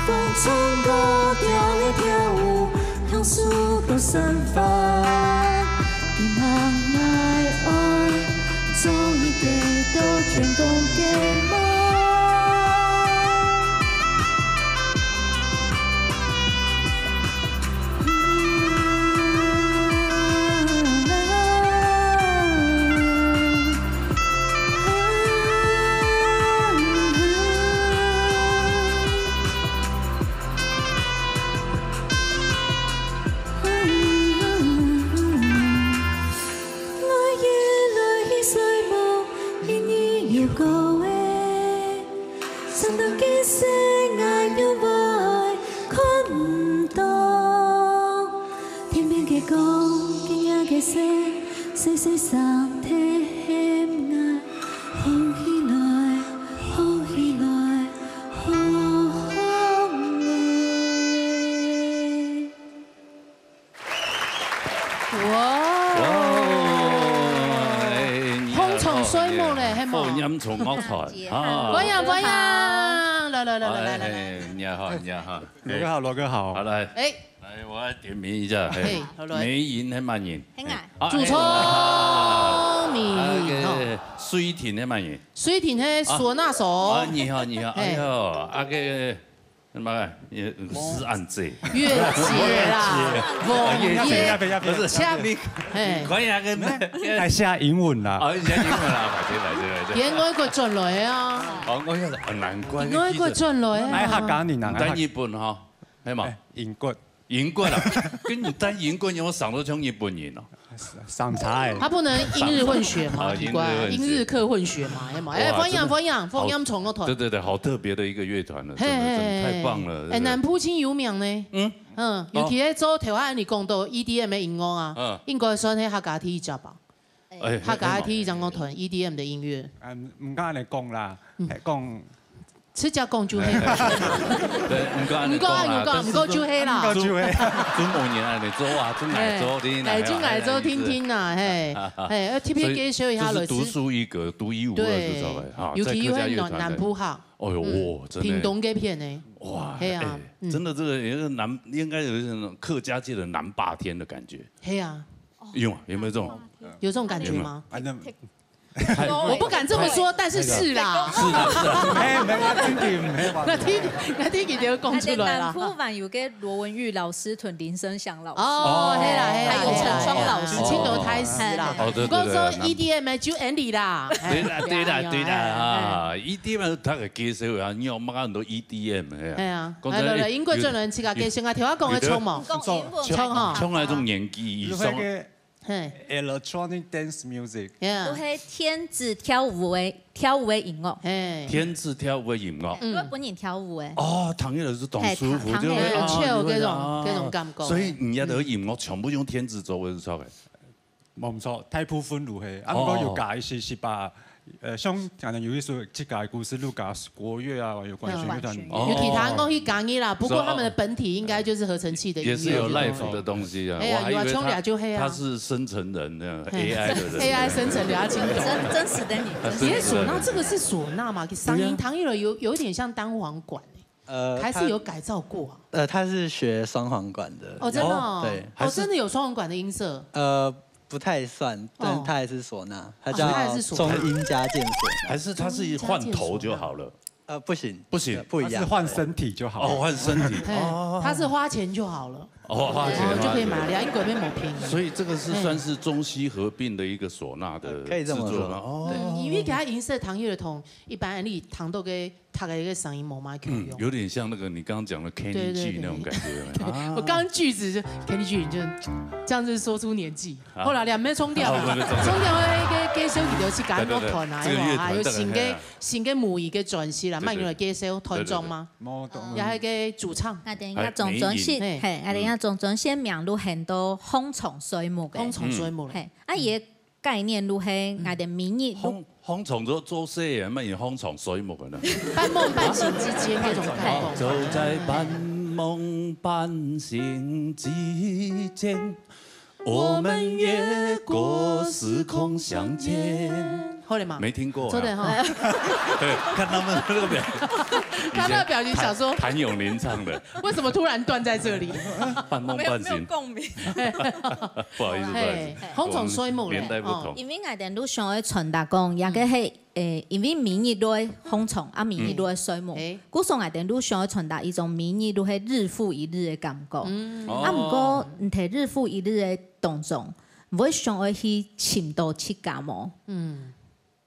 風中高調个跳舞，享受到生活。今晚𠊎愛做一個到天光个夢。 𠊎也來去睡目，一日又過吔，想到今生𠊎仰會看毋到。天邊个光，今夜个星，細細聲在喊𠊎，好起來，好起來，好好吔。 哇！哇！哎，你好，捧場睡目咧，係無？好，你好，好，你好，啊。歡迎，歡迎！來，來，來，來，來，來。哎，你好，你好。羅哥好，羅哥好。好，來。哎。來，我來點名一下。嘿。嘿，好，來。美銀係麼人？係𠊎。啊，主唱，哎，美銀，啊，那個，哦。水婷係麼人？水婷係嗩吶手。啊，你好，你好。嘿。哎喲，啊，該個 什麼？是恁仔？月姐啦，月姐。王月姐。不是，像你，嘿。你看那個，那個，還寫英文啦。哦，寫英文啦，抱歉，抱歉，抱歉。佢外國轉來啊。哦，我想說，哦，難怪。佢外國轉來啊。哎，客家人啊，在日本哈，係嘛？哎，英國。英國啦，跟你在英國，你有想到像日本人哦。 上菜。他不能英日混血嘛，啊，奇怪，英日混血。英日客混血嘛，係嘛？哎，哇，歡迎，真的，歡迎，歡迎，好，重樂團。對，對，對，好特別的一個樂團呢，嘿，真的，真的太棒了，嘿，嘿。哎，對，對。南部盡有名呢。嗯。嗯，哦。尤其係做頭下你講到E D M个音樂啊，嗯。應該算係客家第一隻吧？哎，客家第一隻樂團，E D M个音樂。嗯，毋敢恁樣講啦，嗯。哎，講 直接講就係。對，毋過恁樣講啦，毋過，毋過，毋過就係啦。毋過就係。尊，尊王年啊，你做啊，真愛做，嘿，你哪有，哎，真愛做，哎，聽聽啊，嘿，哎，嘿，要特別介紹一下，所以就是獨樹一格，獨一無二，對，就知道了，哈，尤其又係南，在客家樂團的。南部哈，哦喲，嗯，哇，真的。屏東該片呢。哇，係啊，哎，嗯。真的，這個也是南，應該有一種客家界的南霸天的感覺。係啊。有嗎？有沒有這種？有這種感覺嗎？哎，那 我不敢這麼說，但是是啦。是啦，是啦。哎，沒有，真的沒有。𠊎聽，𠊎聽佢就講出來啦。南部還有個羅文玉老師同林生祥老師。哦，係啦，係啦，還有陳雙老師。係啦，係啦。哦，對，對，對，毋過做E D M个就Andy啦。對啦，對啦，對啦，啊，E D M佢个介紹啊，你有買很多E D M个。係啊，講真，來，來，來，英國轉來自家介紹啊，聽𠊎講个唱無？講英文。唱哈。像𠊎這種年紀以上。就那個嘿，electronic dance music，yeah，就係電子跳舞个，跳舞个音樂。嘿，電子跳舞个音樂。嗯，會分人跳舞个。哦，聽起來係當舒服，就會，嘿，聽，聽起來。啊，chill，該種，該種感覺。所以你个音樂全部用電子做个，係毋係？無錯，大部分都係。啊，毋過有加一些係把，呃，像可能有一首自家个故事，錄加國樂啊，有管弦樂團。哦，有其他樂器加入啦，不過他們的本體應該就是合成器的音樂。也是有live的東西啊，哎呀，我還以為他，有啊，唱了就黑啊。他是生成人那樣，嘿，A I的人。A I生成的，要清楚。真，真實的你，啊，真實的你。你的嗩呐，這個是嗩呐嘛？聲音，對啊。聽起來有，有點像單簧管欸。呃，還是有改造過啊？它，呃，它是學雙簧管的。哦，真的哦。對。哦，真的有雙簧管的音色。呃，不太算，但是它還是嗩呐，哦。它叫，哦，它還是嗩呐。中音加鍵嗩呐。還是它是換頭就好了？呃，不行，不行。不一樣。它是換身體就好了。哦，換身體。嘿，哦。它是花錢就好了。哦，花錢，然後就可以買了，花錢。因為沒有便宜。所以這個是算是中西合併的一個嗩呐的製作嗎？嘿。呃，可以這麼說。哦。嗯，因為佢个音色聽起來同一般你聽到个 大概个聲音無麼共樣。嗯，有點像那個你剛剛講的Kenny G那種感覺，有沒有？對，對，對。啊。我剛剛句子就Kenny G，就這樣子說出年紀。啊。好啦，兩邊衝掉啦，啊，我們衝掉。衝掉那個歌手，你就去搞樂團啊，對，對，對，有沒有？這個樂團，還有新的，大概，嘿啊。新的母語的轉型啦，對，對。慢牛的歌手團長嗎？對，對，對。也係个主唱。𠊎等一下總總是，哎，美音。嘿。嘿，𠊎等一下總總是名錄很多紅蟲睡目个。紅蟲睡目了。嘿，啊，也 概念就係𠊎等每日就，嗯，紅，紅蟲做，做事个人嘛，也紅蟲睡目个呢。半夢半醒之間那種感覺。哦，就在半夢半醒之間，我們越過時空相見。好了嗎？沒聽過啊。做得哈。對，看他們那個表，看他的表情，想說，以前譚，譚詠麟唱的。為什麼突然斷在這裡？半夢半醒。沒有，沒有共鳴。不好意思，不好意思。嘿，紅蟲睡目咧，年代不同。哦。因為𠊎等就想要傳達講，也个係，誒，因為每日都會紅蟲，啊，每日都會睡目。嗯。嘿。故所𠊎等就想要傳達一種每日都係日復一日的感覺。嗯。啊，毋過，哦。你在日復一日的當中，你會想要去尋到自家無？嗯。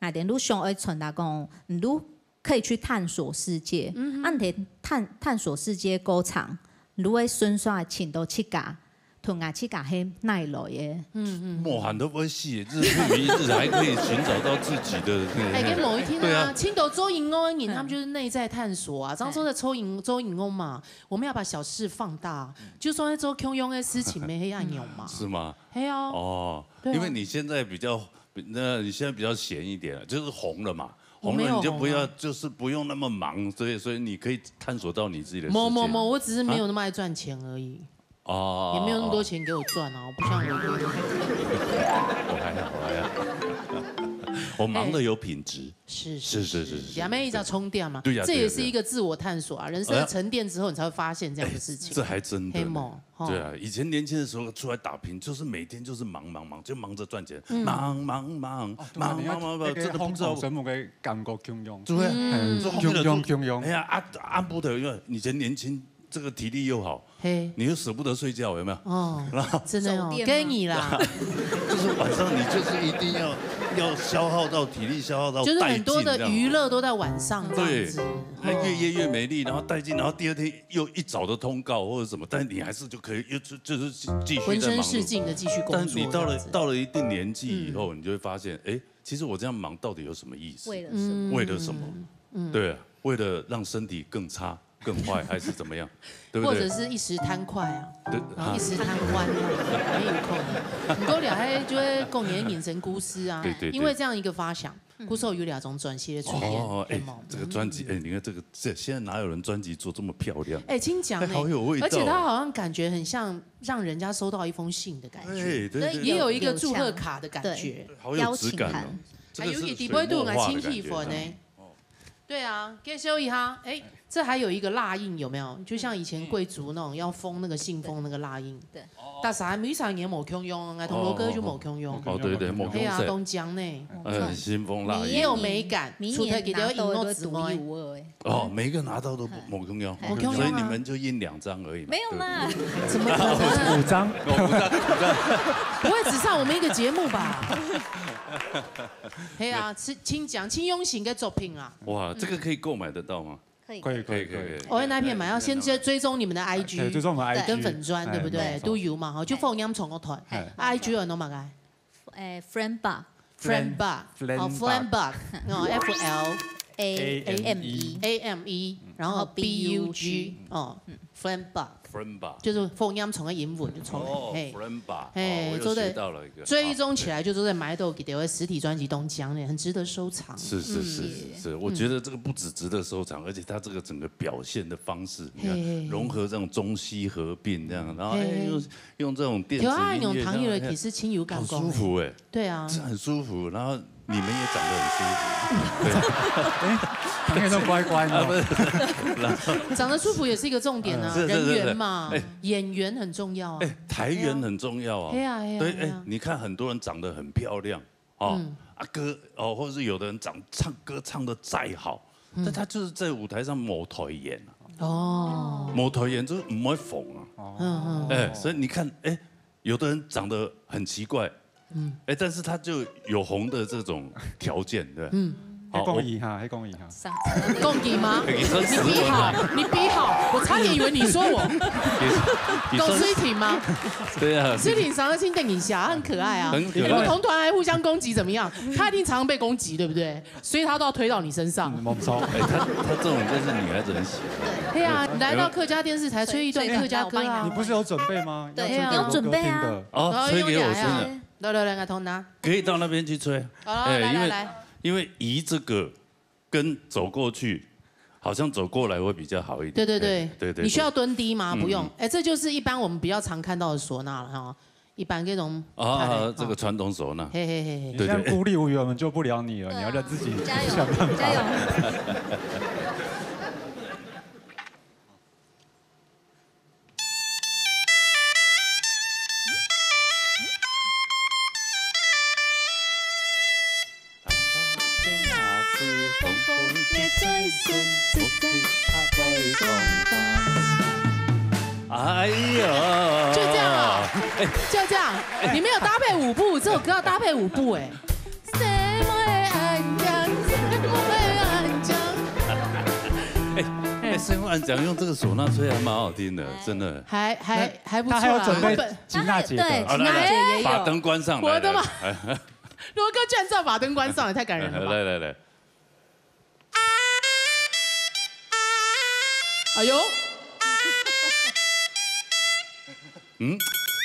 𠊎等就想要傳達講，你就 可以去探索世界。嗯哼。啊，你探，探索世界過程，你會順續尋到自家，同𠊎自家係哪來个。嗯嗯。無閒都不會死，日復一日還可以尋找到自己的那個。哎，跟某一天啊，對啊。青島周瀛安，他們就是內在探索啊。上次在周瀛，周瀛安嘛，我們要把小事放大，就說在做共樣的事情，沒黑暗湧嘛。是嗎？嘿啊。哦，對啊。因為你現在比較，那你現在比較閒一點了，就是紅了嘛。 我沒有紅啊。紅了你就不要，就是不用那麼忙，所以，所以你可以探索到你自己的世界。沒有，沒有，沒有，我只是沒有那麼愛賺錢而已。啊？哦。也沒有那麼多錢給我賺啊，我不像我哥那麼。我還好，我還好。我忙得有品質。哎。是，是，是，是，是，是，是。兩邊一直要充電嘛，對呀，這也是一個自我探索啊，對呀，對呀。人生沉澱之後，你才會發現這樣的事情。哎，這還真的呢。嘿嘛。 吼。對啊，以前年輕的時候出來打拼，就是每天就是忙忙忙，就忙著賺錢，嗯。忙忙忙，哦，對啊，忙忙忙忙，你看那個真的不知道。紅蟲睡目个感覺共樣。對啊，嗯。嗯，共樣，共樣。哎呀，啊，啊，不得，因為以前年輕，這個體力又好，嘿。你又捨不得睡覺，有沒有？哦，然後真的哦，守電嗎？跟你啦。就是晚上你就是一定要，要消耗到體力，消耗到就是很多的娛樂都在晚上這樣子。殆盡這樣。對。 那越夜越美麗，然後殆盡，然後第二天又一早的通告或者什麼，但你還是就可以又就，就是繼續在忙碌。渾身是勁地繼續工作但你到了，這樣子。到了一定年紀以後，嗯。你就會發現，哎，其實我這樣忙到底有什麼意思？為了什麼？嗯。為了什麼？嗯。對啊，為了讓身體更差、更壞，還是怎麼樣？對不對？或者是一時貪快啊，對，然後一時貪歡啊，也有可能。不過了，還就會講你的人生故事啊，對，對，對。因為這樣一個發想， 故所有兩張專輯的出現，哦，哎，有沒有？這個專輯，哎，你看這個，這現在哪有人專輯做這麼漂亮？哎，真講呢，哎，好有味道。而且它好像感覺很像讓人家收到一封信的感覺，哎，對，對，對。也有一個祝賀卡的感覺。對，好有質感哦。邀請函。這個是水墨畫的感覺。哎，尤其底背肚啊，清氣氛呢。哦。對啊，介紹一下，哎，這還有一個蠟印，有沒有？就像以前貴族那種要封那個信封那個蠟印。對。 大家每儕人無共樣，𠊎同羅哥就無共樣。哦，對，對，無共色。係啊，當靚呢。呃，信封啦。也有美感，明年，除了佢个音樂之外。明年拿到的都獨一無二欸。哦，每個拿到都不，無共樣。無共樣啊。所以你們就印兩張而已嘛。沒有啦。對不對？怎麼可能？五張。哦，五張，五張。不會只上我們一個節目吧？係啊，清，清講，清用心的作品啊。哇，這個可以購買得到嗎？可以，可以，可以，可以。我那片嘛，要先追，追踪你们的IG，对，追踪我们IG，跟粉专，哎，对不对？没错。都有嘛，哈，就放音乐唱个团。哎。IG有喏么个？哎，Friend Bug。Friend Bug，哦，Friend Bug，哦，F L A M E，A M E，然后 B U G，哦，Friend Bug。Friend Bug。就是放音乐唱个英文就出来，哦，嘿。Friend Bug，嘿，哦，我又学到了一个。追踪起来就做得买到佢个实体专辑当中呢，很值得收藏。是，是，是，嗯。是，我觉得这个不止值得收藏，而且它这个整个表现的方式，你看，嘿。融合这种中西合并这样，然后，哎，嘿。用，用这种电子音乐这样，调啊，用弹起来其实真有感觉呢。好舒服哎。对啊。是很舒服，然后你们也长得很舒服。对。哎，唐燕都乖乖呢。啊，不是，然后长得舒服也是一个重点啊，嗯，是，是，是，是。人缘嘛，哎。演员很重要啊。哎，台缘很重要啊。对啊。对啊，对啊，对啊。哎，你看很多人长得很漂亮，哦，嗯。啊，歌，哦，或者是有的人长，唱歌唱得再好，嗯。但他就是在舞台上無台緣啊。哦。無台緣就是毋會紅啊。嗯，嗯。哎，所以你看，哎，有的人长得很奇怪，嗯。哎，但是他就有红的这种条件，对吧？嗯。好，你讲伊哈，你讲伊哈。讲伊吗？你说死我。你比好，你比好，我差点以为你说我。你说，你说，董思婷吗？对啊。思婷常常听等一下，她很可爱啊。很可爱。你们同团还互相攻击怎么样？她一定常常被攻击，对不对？所以她都要推到你身上。嗯，没错。哎，她，她这种就是女孩子很喜欢。对啊，你来到客家电视台，吹一段客家歌啊。你不是有准备吗？对，要吹给我哥听的。你有准备啊。哦，吹给我听的。来，来，来，来，同拿。可以到那边去吹。好，哎，来，来，因为，来。因为移这个跟走过去，好像走过来会比较好一点。对，对，对。哎，对，对，你需要蹲低吗？对。不用。嗯，嗯。哎，这就是一般我们比较常看到的唢呐了哈，一般这种啊，派的，这个传统唢呐。嘿，嘿，嘿，嘿。对，对。你这样孤立无援，我们救不了你了，你要让自己想办法。加油，加油。哎呀，就这样啊，哎，就这样，哎，你没有搭配舞步，这首歌要搭配舞步，哎。哎，哎，哎，声望讲用这个唢呐吹还蛮好听的，真的。还，还，还不错啊。他还有准备吉娜姐的。对，吉娜姐也有。好，来，来，把灯关上，我的妈！来，来，来。罗哥居然知道把灯关上，也太感人了吧！来，来，来。哎呦，嗯？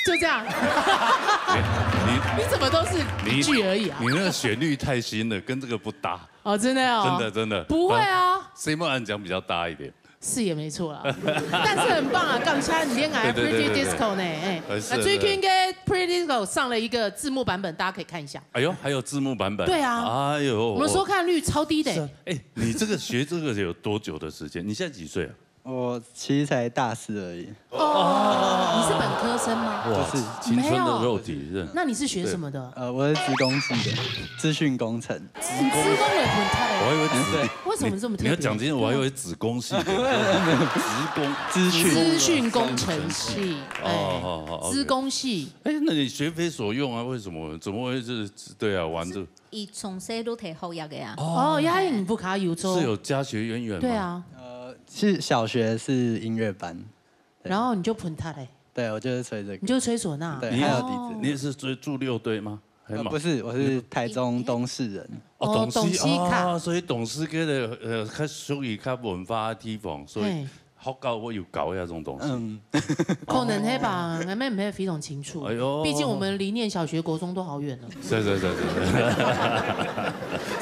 就这样。你，你，你怎么都是一句而已啊？你，你那个旋律太新了，跟这个不搭。哦，真的哦。真的，真的。不会啊。啊，声望讲比较搭一点。 是也没错啦，但是很棒啊！感谢你今天来 对，对，对，Pretty 对，对。Disco 呢，哎，呃，是，那最近应该 Pretty Disco 上了一个字幕版本，大家可以看一下。哎呦，还有字幕版本。对啊，哎呦，我们收看率超低的。是啊，哎，你这个学这个有多久的时间？你现在几岁啊？我其实才大四而已。哦，你是本科生吗？哇，不是。青春的肉体，没有。是。那你是学什么的？对。呃，我是资工系的，资讯工程。你资工也很特别。我还以为资，对。为什么这么特别？你，你要讲这些，我还以为子工系的，没有，没有，没有。资工，资讯。资讯工程系，哦，哎，哦，哦，OK。资工系。哎，那你学非所用啊？为什么？怎么会是，对啊，玩这，是，伊从小都提好乐个啊。哦，哦，也毋不卡有做。是有家学渊源吗？对啊。呃，是小学是音乐班，对。然后你就捧他嘞。对，我就是吹这个。你就吹唢呐。对，你，还有笛子。哦。你也是吹住六堆吗？ 还有吗？呃，不是，我是台中东势人。哦，哦，东势，东势卡。哦，所以东势个，呃，较属于较文化的地方，所以嘿。学校会有搞那种东西。嗯。可能嘿吧，俺们也非常清楚。哎呦。毕竟我们离念小学、国中都好远了。是，是，是，是，是。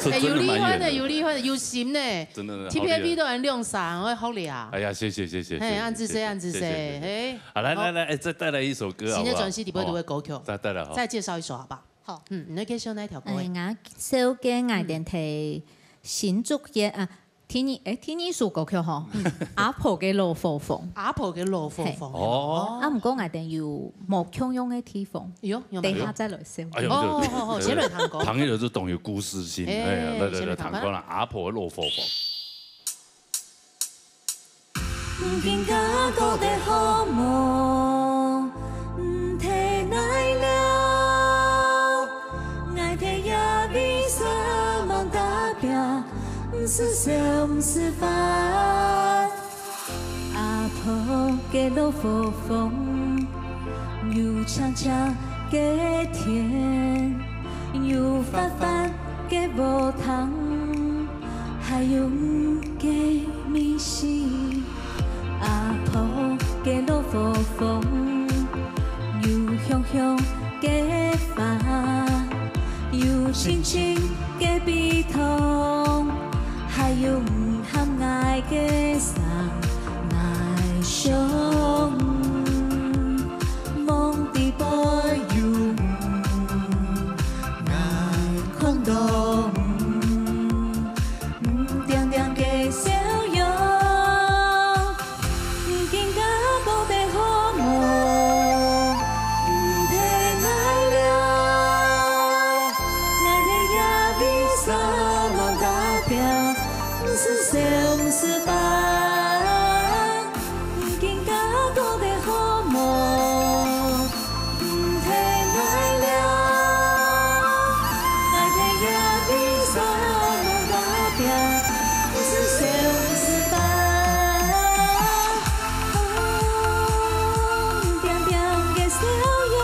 是哎，真的蛮远的。有厉害的，有厉害的，有心呢。真的，好厉害。T P A P都很亮闪，会好哩啊。哎呀，谢谢，谢谢，嘿，谢谢，谢谢，按自谁，按自谁，谢谢，谢谢。嘿。啊，来，好。来，来，哎，再带来一首歌，好不好？新的专辑里面都会歌曲。哦，再带来，好。再介绍一首，好不好？ 好。嗯，你介绍哪一条歌？哎，𠊎紹介𠊎兜在新竹个，啊，第二，哎，第二首歌曲吼，嗯。阿婆个老伙房。阿婆个老伙房。嘿。哦。啊，毋过𠊎兜有無共樣个地方，有，有無？等一下再來紹介。哎呦，哦，好，好，好，先來聽歌。唐一樓就懂有故事性，哎，哎，來，來，來，先來聽歌。聽歌啦，阿婆个老伙房。毋使愁，毋使煩。阿婆个老伙房，有青青个田，有闊闊个禾埕，還有你个味緒。阿婆个老伙房，有香香个花，有清清个陂塘，還有你喊𠊎个聲，𠊎想望在背有你，𠊎看到你，你恬恬个笑容。 你今下過得好無？毋提𠊎了，𠊎在這為啥望打拚，毋使愁，毋使煩。你今下過得好無？ 毋提𠊎了，𠊎在這為啥望打拚，毋使愁，毋使煩。恬恬个笑容。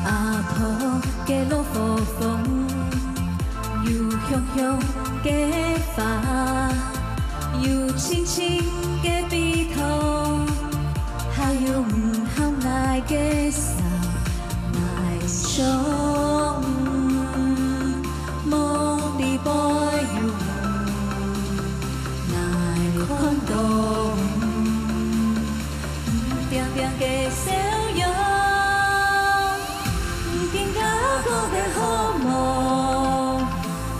阿婆个老伙房，有香香个花，有清清个陂塘，還有你喊𠊎个聲，𠊎想望在背有你，𠊎看到你，恬恬个笑容。 今下過得好無？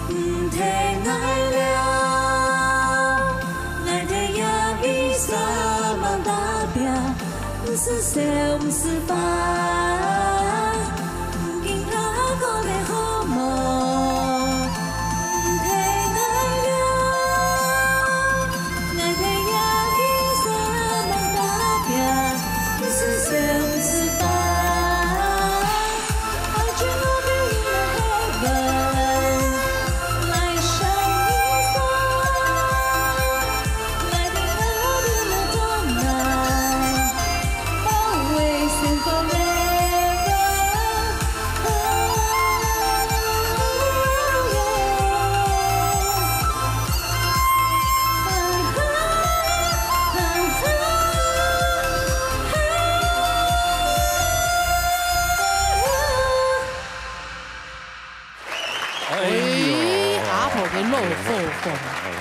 毋提𠊎了，𠊎在這為啥望打拚，毋使愁，毋使煩。今下過得好無？ 毋提𠊎了，𠊎在這為啥望打拚，毋使愁，毋使煩。哎，阿婆个老伙房，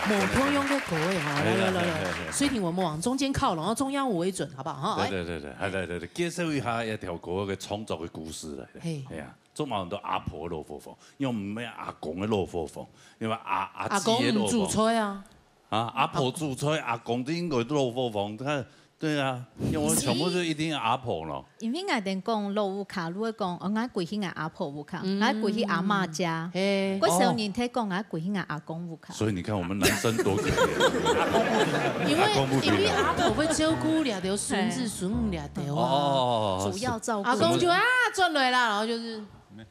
無共樣个歌个哈，來來來來，水婷，我們往中間靠攏，然後中央為準，好不好？哈，對對對對，來來來，介紹一下這條歌个創作个故事來。嘿，哎呀，做麼个安到阿婆个老伙房，因為毋係阿公个老伙房，因為阿阿姊个老伙房。阿公毋煮菜啊。 啊，阿婆煮菜，阿公就應該老伙房，看，對啊，因為全部就一定阿婆咯。因為𠊎兜講老屋下，就會講，哦，𠊎歸去𠊎阿婆屋下，𠊎歸去阿嬤家。嘿，過少人在講，𠊎歸去𠊎阿公屋下。所以你看，我們男生多可憐。因為因為阿婆會照顧這兜孫子孫女這兜啊。哦，主要照顧。阿公就啊轉來啦，然後就是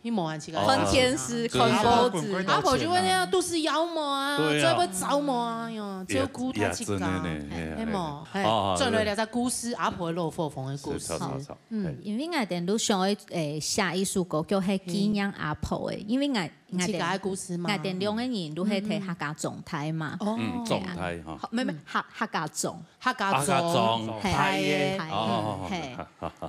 一模一樣。看電視，看報紙。阿婆就會那樣肚屎枵無啊，對啊嘴巴燥無啊，喲，照顧大自家。呀真的呢，係無？哦係，轉來了，這故事，阿婆老伙房个故事。吵吵吵，嗯，因為𠊎兜就想要誒寫一首歌，叫係紀念阿婆个，因為𠊎你自家个故事嘛。𠊎兜兩個人都係在客家庄大嘛。哦，嗯，狀態哈，好，沒沒客客家庄，客家阿家庄，係大耶係哦，係，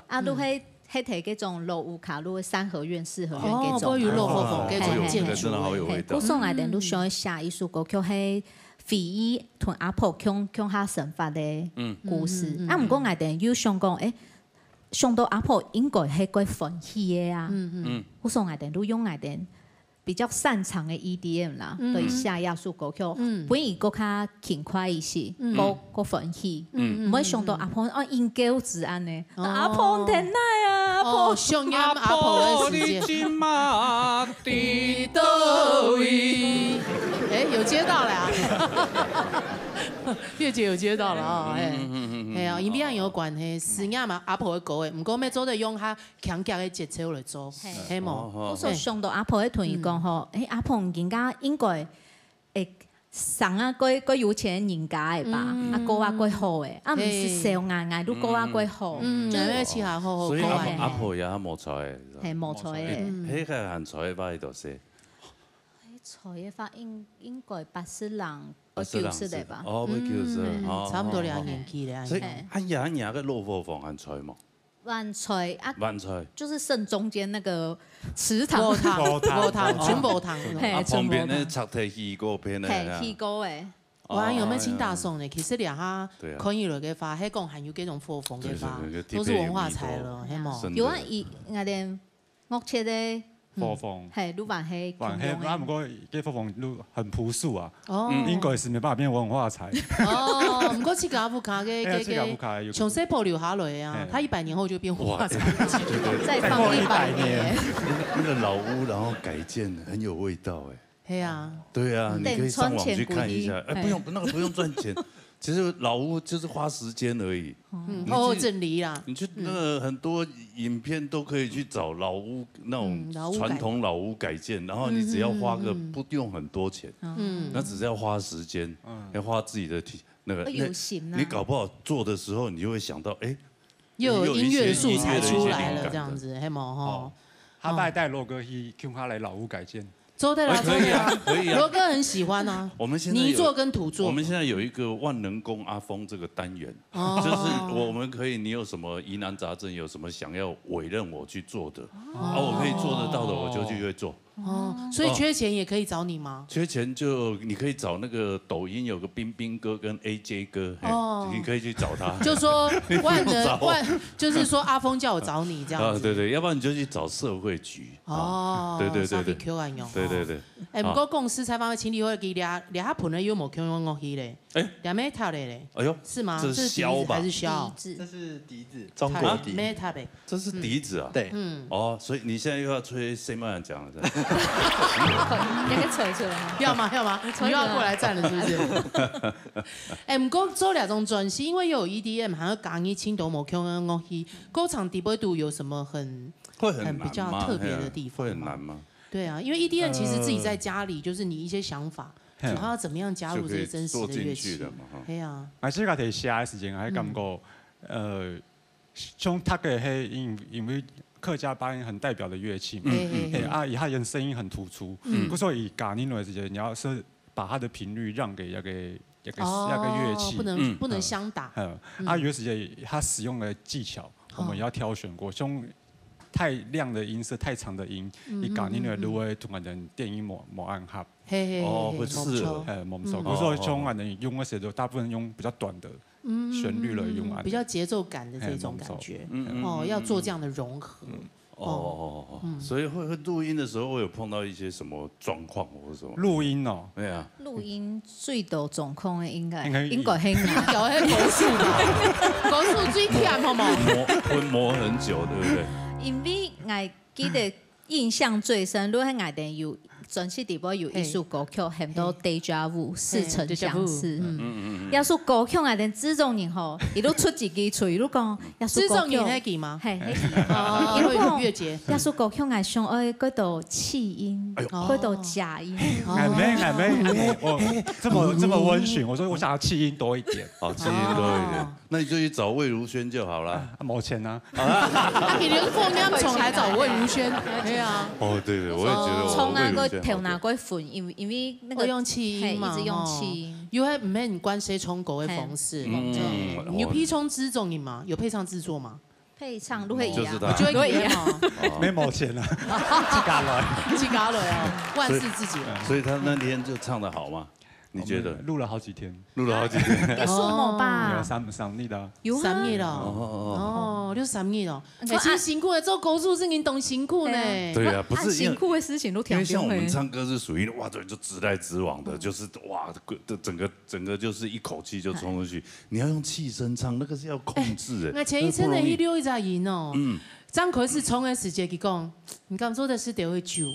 啊，都係係在該種老屋下，都係三合院、四合院哦，該種。不過有老伙房該種建築。哎呦，這真的好有味道故。所𠊎兜就想要寫一首歌，叫係回憶同阿婆共共下生活个故事。啊，毋過𠊎兜又想講，誒，想到阿婆應該係會歡喜个啊。嗯嗯。故所𠊎兜就用𠊎兜比較擅長个E D M啦，嗯。對，寫這首歌曲，嗯。分佢閣較輕快一些，嗯。閣，閣歡喜。嗯。毋會想到阿婆，哦，應該係恁呢。哦。阿婆等來啊，阿婆。哦，想念阿婆个時節。阿婆，你這馬佇佗位？哎，有接到了啊。月姐有接到了啊，哎。嗯，嗯，嗯，嗯，嗯。哎呀，因為有關係，思念嘛，阿婆个歌，哎，毋過愛做得用較強烈个節奏來做，嘿。係無？哦，哦。故所想到阿婆个同佢講吼，嗯。哎，阿婆人家應該會生啊，過，過有錢人家个吧，嗯。啊，過啊，過好个，啊，毋係，嘿。少𠊎，𠊎都過啊，過好。嗯，就，嗯。所以阿婆，過啊。阿婆也無錯个，是吧？嘿，無錯个。哎，嗯。彼个還錯个，拜託誰？還錯个話，應，應該八十零，八十零九十个吧。哦，八九十，嗯。哦，差不多兩年紀了。哦，哦。所以，嘿。恁樣，恁樣个老伙房還在無？ 還在啊，還在。就是剩中間那個池塘。無糖，無糖，無糖，全無糖。嘿，啊，旁邊那全無糖。拆忒起過片的啊。嘿，起過的。哇，有沒有清大宋呢？其實兩下，對啊。可以了个話，還講還有這種伙房个話，對，對，對，對，都是文化財了，嘿無？真的。有啊，以，𠊎等 屋前个，伙房。嗯，嘿，路板黑，還黑，共樣个。啊，毋過該伙房都很樸素啊。哦。應該是沒辦法變文化財。哦，毋過這个屋下个，哎呀，个，這个屋下有个，從細保留下來啊，嘿。它一百年後就變文化財。哇，哎，對，對，對。再放一百年。再過一百年。那個，那個老屋，然後改建，很有味道哎。 係啊。對啊，嗯。你可以上網去看一下。哎，等賺錢歸去。不用，那個不用賺錢。其實老屋就是花時間而已。嗯，你去，好好整理啦。你去那個很多影片都可以去找老屋，那種，嗯，老屋改，傳統老屋改建，然後你只要花個，嗯，嗯，嗯。不用很多錢，嗯。那只是要花時間，嗯。要花自己的體，那個，哎，有心啊。那，你搞不好做的時候，你就會想到，哎，又有音樂素材出來了，又有一些音樂的一些靈感。這樣子，係無吼？哦，下擺帶羅哥去，共下來老屋改建。 做得啦，哎，可以啊，做得啦。可以啊。羅哥很喜歡啊，我們現在有，泥作跟土作。我們現在有一個萬能共阿峰這個單元，哦。就是我們可以，你有什麼疑難雜症，有什麼想要委任我去做的，哦。啊，我可以做得到的，我就去會做。哦，所以缺錢也可以找你嗎？缺錢就你可以找那個抖音有個冰冰哥跟A J哥，嘿，哦。你可以去找他。就說萬能，你不用找我。萬，就是說阿峰叫我找你這樣子。啊，對，對，要不然你就去找社會局。 哦，哦，對，對，對，對。社會局恁樣。對，對，對。哎，啊。毋過講實在話，請你會記得，這下盆个有無共樣樂器咧？哎。這metal个咧？哎喲，是嗎？這是簫吧？這是笛子還是簫？笛子。這是笛子，中國笛。啊，metal个。這是笛子啊？嗯。對。嗯。哦，所以你現在又要吹西班牙講了，是吧？你可以吹出來嗎？要嗎？要嗎？你吹出來。你又要過來站了，是不是？哎，毋過做這種專輯，因為又有E D M，還有加入青島無共樣樂器，歌唱底背肚有什麼很 會很難嗎？很比較特別的地方嗎？嘿啊，會很難嗎？對啊，因為E D M其實自己在家裡，呃，就是你一些想法，嘿啊。主要要怎麼樣加入這些真實的樂器？就可以做進去了嘛，哈。對啊。啊，這個在寫的時間，還感覺，嗯。呃，像他个，嘿，因，因為客家八音很代表的樂器嘛，嗯，嗯，嘿，嗯。啊，他的聲音很突出，嗯。所以加入的時間，你要是把它的頻率讓給那個，那個，哦，那個樂器。不能，嗯。不能相打。嗯，嗯。啊，有時間他使用的技巧， 我們也要挑選過，像太亮的音色、太長的音，嗯，你加入來就會同𠊎等電音無，無恁合。嘿，嘿，哦，嘿，會刺耳。無錯。哎，無錯。嗯。比如說像𠊎等用个時候，大部分用比較短的旋律來用啊。嗯，比較節奏感的這種感覺。哎，無錯。嗯，嗯，哦，嗯，要做這樣的融合。嗯。哦，哦，哦，哦，嗯。所以會，會錄音的時候，會有碰到一些什麼狀況或者什麼？錄音哦。對啊。錄音最多狀況的應該，應該，應該係𠊎。搞那高速的，高速最忝，好無？磨，會磨很久，對不對？因為𠊎記得印象最深，如果𠊎等有專輯底背有一首歌曲，喊做《Déjà Vu》，似曾相識。嘿，《Déjà Vu》，嗯。嗯，嗯，嗯。這首歌曲𠊎等製作人吼，佢都出一句嘴，佢都講，這首歌曲，製作人係佢嗎？嘿，係佢。哦，佢都講，月姐。這首歌曲𠊎想愛較多氣音，哎喲。較多假音。哦。哎，沒，哎，沒，哎，我這麼，這麼溫馴，我說我想要氣音多一點。哦，氣音多一點。哦。 那你就去找魏如萱就好了。啊，沒錢啊。啊，你連鳳娘蟲還找魏如萱，對啊。哦，對，對，我也覺得我魏如萱。蟲啊，個頭那個粉，因為，因為那個，會用氣音嘛，嘿，一直用氣音。哦。又還毋係你關係唱歌的方式。嘿。嗯，嗯，你有配唱製作人嗎？有配唱製作嗎？配唱都會一樣。就是他。就會一樣哦。哦。沒，沒錢啊，自家來。自家來哦，萬事自己來。所以，所以他那天就唱得好嗎？你覺得？我們錄了好幾天。錄了好幾天。你說麼吧？有三，三日啊。有哈？三日哦。哦，哦，哦。哦，就三日哦。你看，哎，真辛苦哎，做歌手真經當辛苦呢。哎。對啊，不是，很辛苦的事情都挑挑哎。因為，因為像我們唱歌是屬於，哇，對，就直來直往的，嗯。就是，哇，整個，整個就是一口氣就衝出去。哎。你要用氣聲唱，那個是要控制的，哎，我前一陣仔去錄一隻音哦，那個不容易。嗯。 正開始唱个時節，佢講，你敢做得食兜仔酒？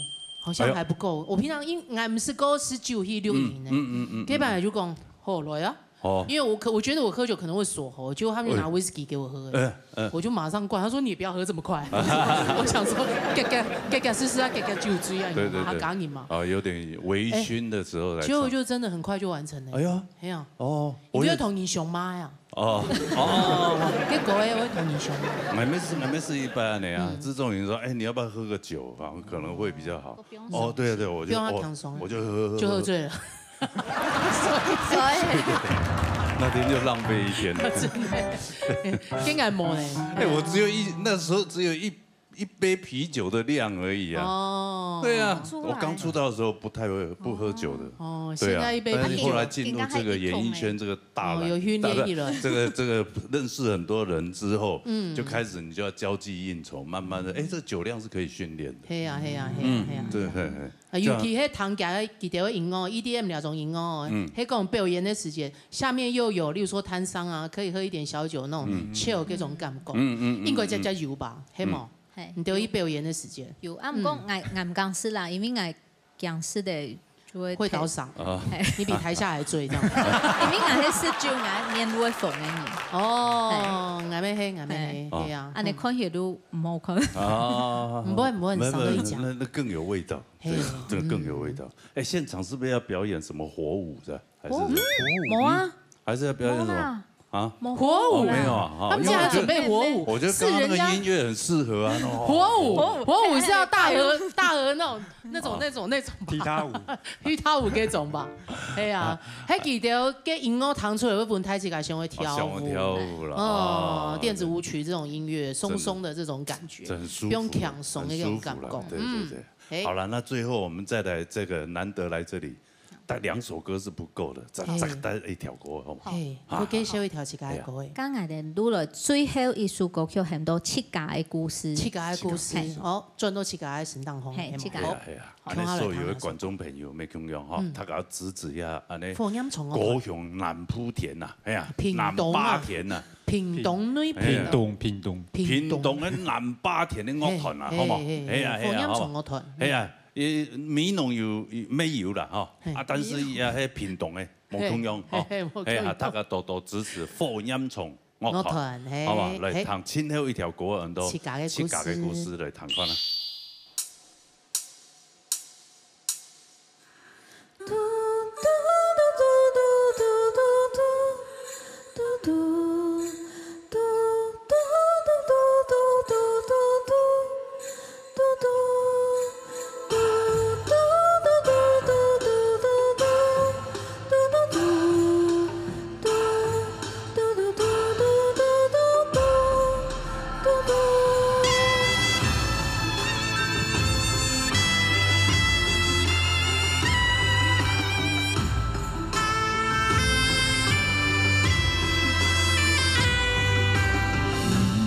好像還不夠。哎喲。我平常因，𠊎毋係過食酒去錄音个。嗯，嗯，嗯，嗯，嗯。該擺就講，好，來啊。哦。因為我可，我覺得我喝酒可能會鎖喉，結果他們就拿威士忌給我喝，哎。哎，哎。我就馬上灌。他說：「你也不要喝這麼快。」我想說，結結，結結試試啊，結結酒醉啊，你知道嗎？對，對，對。他講你嘛。啊，有點微醺的時候來唱。哎，結果就真的很快就完成了。哎呀。哎呀。哦，你就同人相罵呀。 哦，哦。結果欸，𠊎同你講。𠊎每次，𠊎每次一般恁樣啊，嗯。志忠有人說：「哎，你要不要喝個酒啊？可能會比較好。」哦，對啊，對啊，我就，不用他扛爽啊。哦，我就喝，喝，喝，就喝醉了。所以，那天就浪費一天。真的，真的。哎，我只有一，那時候只有一 一杯啤酒的量而已啊。哦。對啊，剛出來。我剛出道的時候不太會，不喝酒的。哦，對啊，現在一杯啤酒。但是後來進入這個演藝圈，這個大，哦，有訓練一輪。大，這個，這個認識很多人之後，嗯。就開始你就要交際應酬，慢慢的，哎，這酒量是可以訓練的。係啊，係啊，係啊，嗯，係啊。對，係，係。啊，尤其係聽佢个，佢个音樂，E D M這種音樂，嗯。係講表演的時間，下面又有，例如說攤商啊，可以喝一點小酒那種，嗯。Chill 這種感覺，嗯，嗯，嗯，應該才，嗯。才有吧，係無？嗯。 係。你兜去表演个時節。有，啊，毋過，嗯。𠊎，𠊎毋敢食啦，因為𠊎驚食个就會，會倒嗓。係。你比台下還醉這樣。因為𠊎係食酒，𠊎面會紅个人。哦，係。𠊎乜係，𠊎乜係，係。係啊。恁樣看起來都毋好看。啊。毋會，毋會，沒有，沒有，少了一講。那，那更有味道。係。對，這個更有味道。嗯。哎，現場是不是要表演什麼火舞的？ 還是，火舞？嗯，無啊。還是要表演什麼？無啦。啊？無火舞啦。哦，沒有啊，哈，他們竟然準備火舞，因為我覺得，我覺得剛剛那個音樂很適合啊，是人家哦。火舞，火舞。火舞是要大河，大河那種，那種，哦。那種，那種吧。踢踏舞。踢踏舞該種吧。係啊，啊。該佢兜个音樂彈出來，會分大自家想會跳舞。哦，想會跳舞啦。哦，哦，電子舞曲這種音樂，真的。鬆鬆的這種感覺，這很舒服，不用強鬆的那種感覺。很舒服啦，對，對，對。嗯。 嘿。好了，那最後我們再來這個難得來這裡，但兩首歌是不夠的，再，嘿。再帶一條歌，好不好？嘿，啊，再介紹一條自家个歌。好，好。嘿啊。剛才的錄了最後一首歌曲，喊做《自家个故事》。自家个故事，自家个故事。哦，轉到自家个身上吼，嘿，嘿嘛。自家。好。嘿啊，嘿啊，好，聽下來，按呢所有个聽下來。觀眾朋友，乜共樣吼，嗯。大家支持一下，按呢。火焰蟲哦。高雄南埔田吶，嘿啊，屏東啊。南八田吶。屏東內屏。屏東，屏東。屏東。屏東个南八田个樂團啊，嘿，好無？嘿，嘿，嘿啊，嘿啊，火焰蟲樂團。好無？嘿啊， 伊美濃有，有，乜有啦，吼。嘿。啊，但是也係屏東个，無共樣，吼。嘿，嘿，無共樣。嘿啊，大家多多支持火焰蟲樂團，樂團，嘿，好不好？來，嘿。聽最後一條歌，很多自家个故事。自家个故事來聽看啊。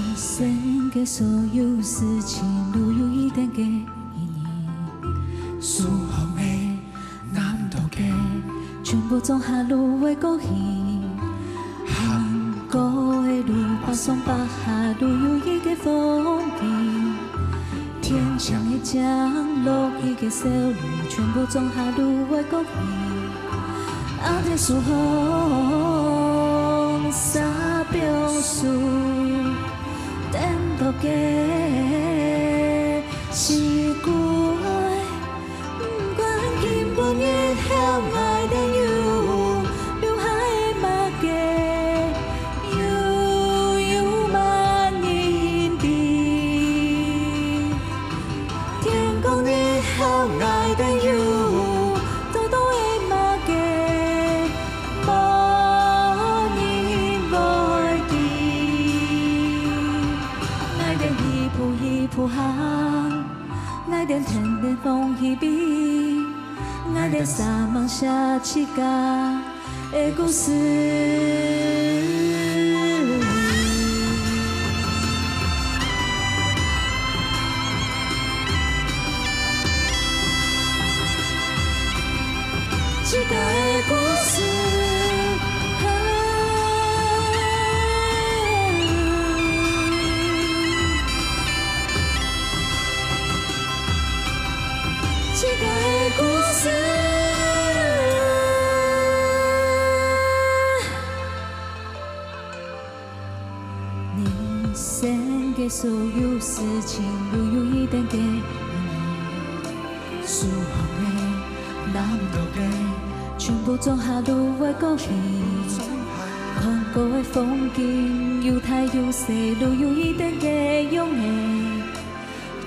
人生个所有事情，都有一定个意義。舒服个、難得个，全部總下都會過去。行過个路，百上百下，都有一個風景。 天上个降落，一個笑臉，全部總下都會過去。啊，這樹紅沙表樹，顛倒个是故愛，毋管今晡日後𠊎等有留下个麼个，又有麼人知？ 天光日後𠊎等有多多个麼个，無人會知。𠊎等一步一步行，𠊎等自家个故事。 自家个故事。自家个故事。 人生个所有事情，都有一定个意义。舒服个、难得个，全部總下都會過去。看過个風景，有大有細，都有一定个樣仔。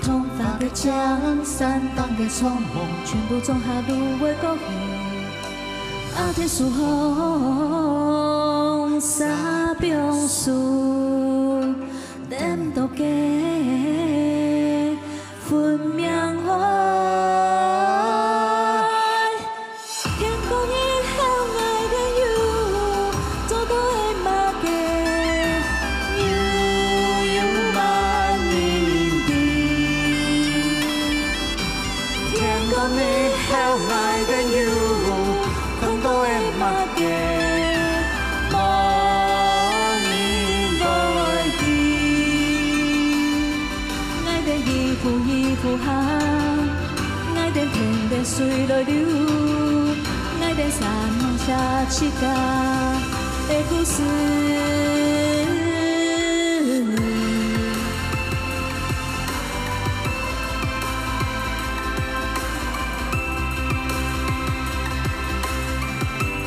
桐花个江山，山頂个蒼茫，全部總下都會過去。啊，天使風沙放手，等到个分明愛。 天光以後，𠊎兜又做到个麼个？又有麼人知？天光以後，𠊎兜又看到个麼个？無人會知。 𠊎兜一步一步行，𠊎兜天頂水來流，𠊎兜山盟寫自家个故事。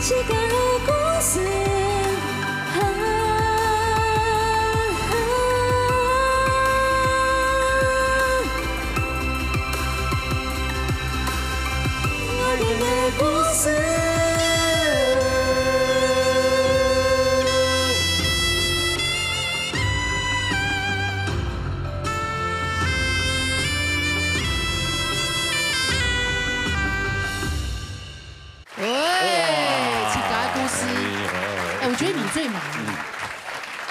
自家个故事。啊，啊，𠊎兜个故事。 喂，自家个故事。哎，哎，哎。哎，我覺得你最忙。嗯。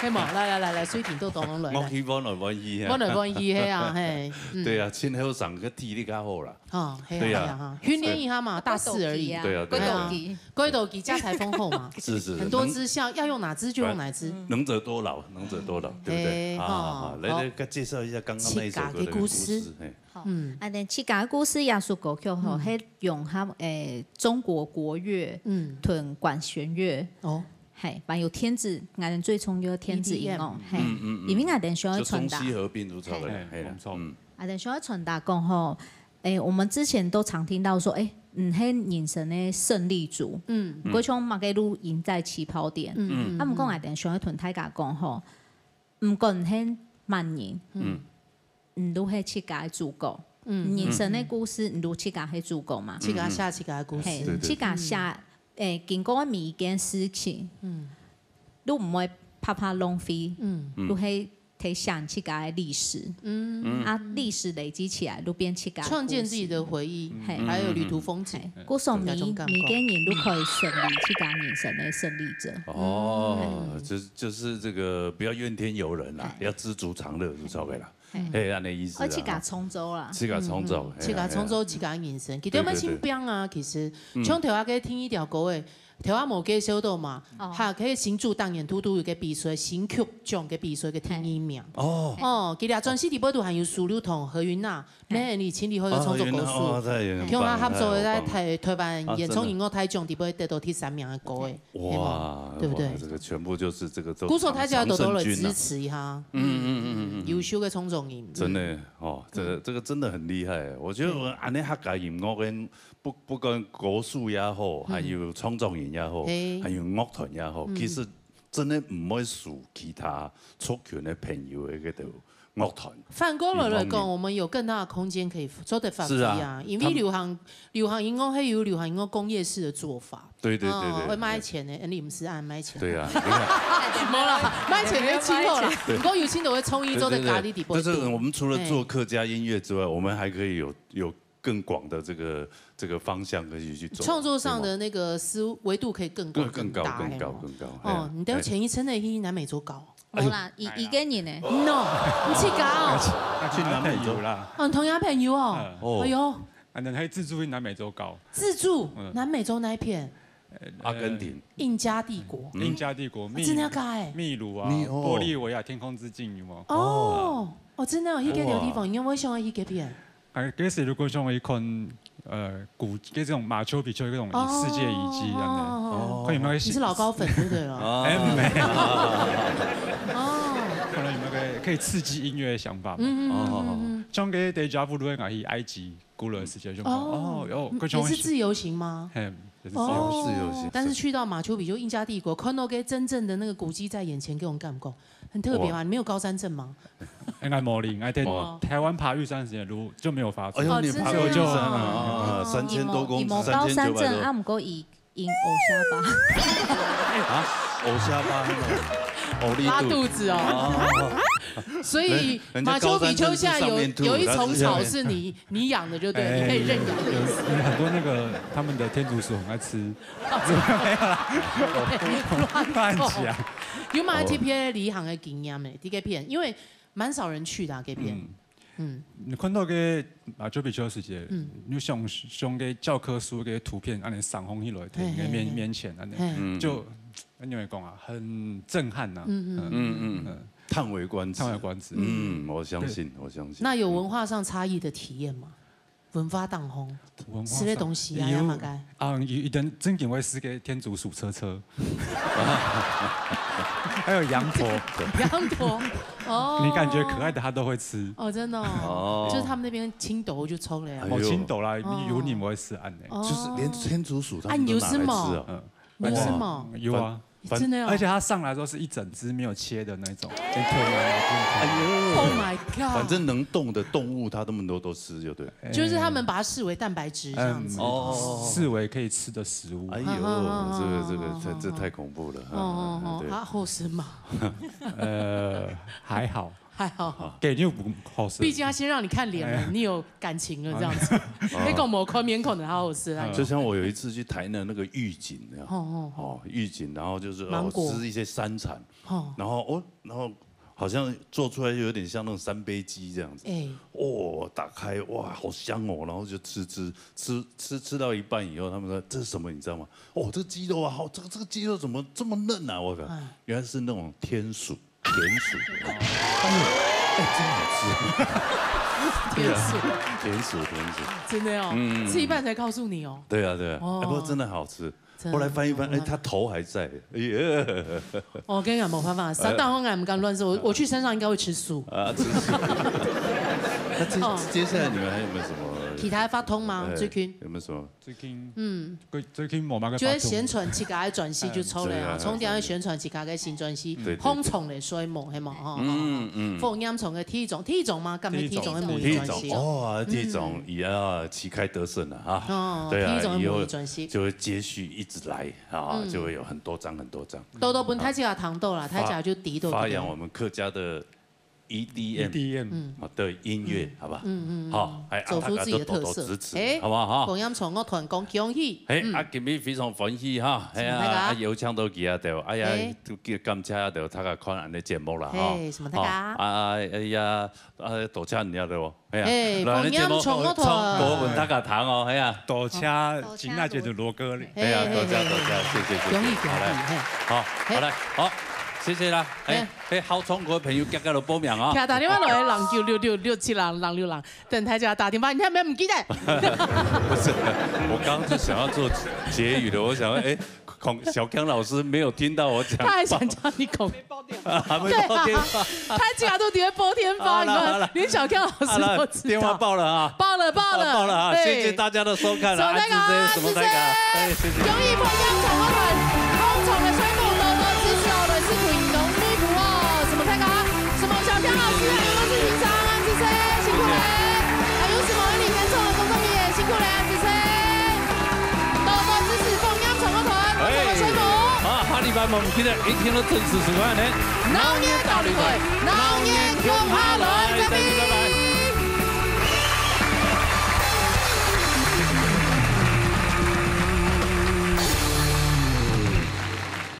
係無？來，來，來，來，水瓶都當來，來。我希望來滿意啊。滿來滿意，係啊，係。嗯。對啊，盡後生个體力較好啦。哦，係啊，對啊。係啊，哈。訓練一下嘛，大四而已。對啊，對啊。過渡期。過渡期，食大風後嘛。是，是，是。很多支線，要用哪支就用哪支。能者多勞，能者多勞，對不對？哎，好，好，好，好。來，好。來，再介紹一下剛剛那一首歌的故事，自家个故事。嘿。 好，嗯。啊，恁自家个故事這首歌曲吼，嗯。係融合，誒，中國國樂，嗯。同管弦樂，哦。嘿，還有電子，𠊎兜最重要个電子音樂，E D M。嘿，嗯，嗯，嗯。因為𠊎兜想要傳達，就中西合併都出來了，嘿，嘿啦，沒錯。嗯。𠊎兜想要傳達講吼，誒，我們之前都常聽到說，誒，嗯，係人生个勝利組，嗯。毋過像麼个路贏在起跑點，嗯，嗯，啊，毋過𠊎兜想要同大家講吼，毋管係麼人，嗯。 你都係自家个主角。嗯。人生个故事，你都自家係主角嘛。自家寫自家个故事。嘿，對，對。自家寫，嗯。誒，經過每一件事情，嗯。都毋會白白浪費，嗯。都係在寫自家个歷史。嗯。嗯。啊，歷史累積起來，都變自家个故事。創建自己的回憶，嘿。嗯。還有旅途風景。嘿，故所每，那種感覺。每個人都可以成為自家人生个勝利者。哦，嗯。就是，就是這個不要怨天尤人啦，嘿。要知足常樂，就著个啦。 嘿。嘿，恁呢意思啊。愛自家創造啦。自家創造，嗯，嘿，自家創造自家个人生。嘿啊。其實乜真棒啊，對，對，對。其實，嗯。像頭下个聽一條歌誒，頭下無介紹到嘛，哦。哈，該新竹當年度都有个比賽，新曲獎个比賽个第二名。哦。哦，佢這專輯裡背都還有收錄同何韻娜、嘿。Melody、陳立豪个創作歌手，哦，何韻娜，哦，她也很棒，同佢合作个在台，她也很棒。台灣原創音樂大獎裡背得到第三名个歌誒。 哇，係無？對不對？哇，這個全部就是這個都故所大家都多來支持一下。唐，唐盛珺啊。嗯，嗯，嗯，嗯，嗯。優秀个創作人。真的，哦，這個，嗯。這個真的很厲害。我覺得𠊎恁呢客家音樂跟不，不管歌手也好，嗯。還有創作人也好，嘿。還有樂團也好，嗯。其實真的毋會輸其他族群个朋友个，對不對？ 樂團。反過來來講，音樂。我們有更大的空間可以做得發揮啊，是啊，因為流行，他們流行音樂還有流行音樂工業式的做法。對，對，對，對，哦，會賣錢的，對。你毋使恁賣錢。對啊，你看。無啦，賣錢的盡好啦。對。毋過有錢就會創意做得加入裡背。對，對，對。但是我們除了做客家音樂之外，哎。我們還可以有，有更广的这个这个方向可以去走，创作上的那个思维度可以更广更更高更高更高。更大，更高。哦，哎呀，你都前一生的去南美洲搞。哎呦，无啦，一一个人呢？No，你去搞？去南美洲啦。哦，你同男朋友哦。哦，哎呦，啊，那还自助去南美洲搞。自助南美洲哪一片？阿根廷、印加帝国。印加帝国、秘、真的假的？秘鲁啊、秘哦、玻利维亚天空之镜有无？哦，哦，真的哦，去个地方，因为我想要去个片。哎，其实如果像一款呃古，这种马丘比丘这种世界遗迹一样的，哦，看有没有？你是老高粉，对不对了？哎，没有。哦，可能有那个可以刺激音乐的想法吧。嗯嗯嗯嗯，像个 déjà vu 如果去埃及。 古老的世界就哦，哦，有，也是自由行吗？嘿，也是自由行。自由行。但是去到马丘比丘印加帝国，看到个真正的那个古迹在眼前，给我感觉很特别嘛。你没有高山症吗？应该没有，应该在台湾爬玉山时间路就没有发作。哎呦，你爬过玉山啊，三千多公尺，三千九百多。啊，毋过以 因偶下巴。啊，偶下巴，哦，拉肚子哦。所以马丘比丘下有有一虫草是你你养的，就对，你可以认养。有有很多那个他们的天竺鼠很爱吃，没有啦，乱讲。有没有特别旅行的经验呢？这个片，因为蛮少人去的啊，这片。 嗯，你看到个马丘比丘世界，嗯，你想想个教科书个图片，按呢上红起来，嘿嘿面面前按呢，嘿，就，你会讲啊，很震撼呐。嗯嗯嗯嗯，叹为观止，叹为观止。嗯，我相信，我相信。那有文化上差异的体验吗？文化当红，文化上吃的东西啊，有要么该。啊，有一点正经会是个天竺鼠车车。 还有羊驼，羊驼，哦，你感觉可爱的它都会吃。哦，真的哦，就是他们那边青岛就抽了呀。哦，青岛啦，有你们会吃按呢，就是连天竺鼠他们都拿来吃啊。啊，你有吃吗？嗯，有吃吗？有啊，真的哦，而且它上来都是一整只没有切的那种，很可爱。哎呦，Oh my god！反正能动的动物，它那么多都吃，就对。 就是他们把它视为蛋白质这样子。嗯，哦，视为可以吃的食物。哎呦，这个这个这这太恐怖了。哦哦哦，对，啊，好吃吗？呃，还好，还好，给你又不好吃。毕竟他先让你看脸了，你有感情了这样子。那个某块面孔的好好吃啊。就像我有一次去台南那个玉井那样，哦哦哦，玉井，然后就是哦吃一些山产，哦，然后哦然后 好像做出来有点像那种三杯鸡这样子。哎，哦，打开哇，好香哦，然后就吃吃吃吃吃到一半以后，他们说这是什么，你知道吗？哦，这个鸡肉啊，好，这个这个鸡肉怎么这么嫩啊？我靠，原来是那种天鼠，田鼠。哎呦，哎，真好吃。田鼠，田鼠，田鼠，真的哦，吃一半才告诉你哦。对啊，对啊，哎，不过真的好吃。 后来翻一翻，哎，他头还在。哎呀，我跟你讲，没办法，山大荒俺们敢乱说，我我去山上应该会吃素。啊，吃素。那接接下来你们还有没有什么其他发通吗？最近有没有什么？最近，嗯，最最近我们个就会宣传自家个专辑就出来啊，重点要宣传自家个新专辑，对对对，《风虫的水母》，系嘛，哈，嗯嗯，风烟虫的第一种，第一种吗？干咩第一种的第一种，哦，第一种也要旗开得胜了哈。哦，对啊，第一种母语专辑。 就会接续一直来啊，就会有很多张很多张。多多分大家糖豆啦，大家就抵多发扬我们客家的 E D M，E D M，啊的音乐，好吧？嗯嗯，好，哎，走出自己的特色，支持，好不好哈？光阳创乐团讲恭喜，哎，啊，今日非常欢喜哈，哎呀，有请到佢啊，对，哎呀，感谢啊，对，大家看俺的节目了哈，哎，什么大家，啊，哎呀，啊，多谢你啊，对不？ 哎呀，哎，来，光阳创作团。多分大家糖哦，哎呀，多谢金大姐的罗哥嘞。哎呀，多谢多谢，谢谢谢谢，恭喜恭喜，嘿，好，好来，好，谢谢啦，哎，哎，好唱歌的朋友，赶快来报名啊！打电话来，零九六六六七零零六零，等大家打电话，你看没有？唔记得。不是，我刚刚就想要做结语的，我想说，哎，孔小刚老师没有听到我讲，他还想叫你孔。 啊，还没报电话。他竟然都直接报电话，你看，连小刚老师都知道。电话报了啊，报了报了，报了啊，谢谢大家的收看了，什么大家，哎，谢谢。恭喜光阳创作团，《风虫的水母》多多支持哦，来自屏东内埔哦，什么大家，什么小刚老师，还有没有志平常，支持，辛苦嘞，还有什么李天聪的工作人员，辛苦嘞，支持。 多多支持光阳创作团，光阳水母。好，下礼拜我们记得一定要准时收看呢。老年大聚会，老年共下来，再见，拜拜。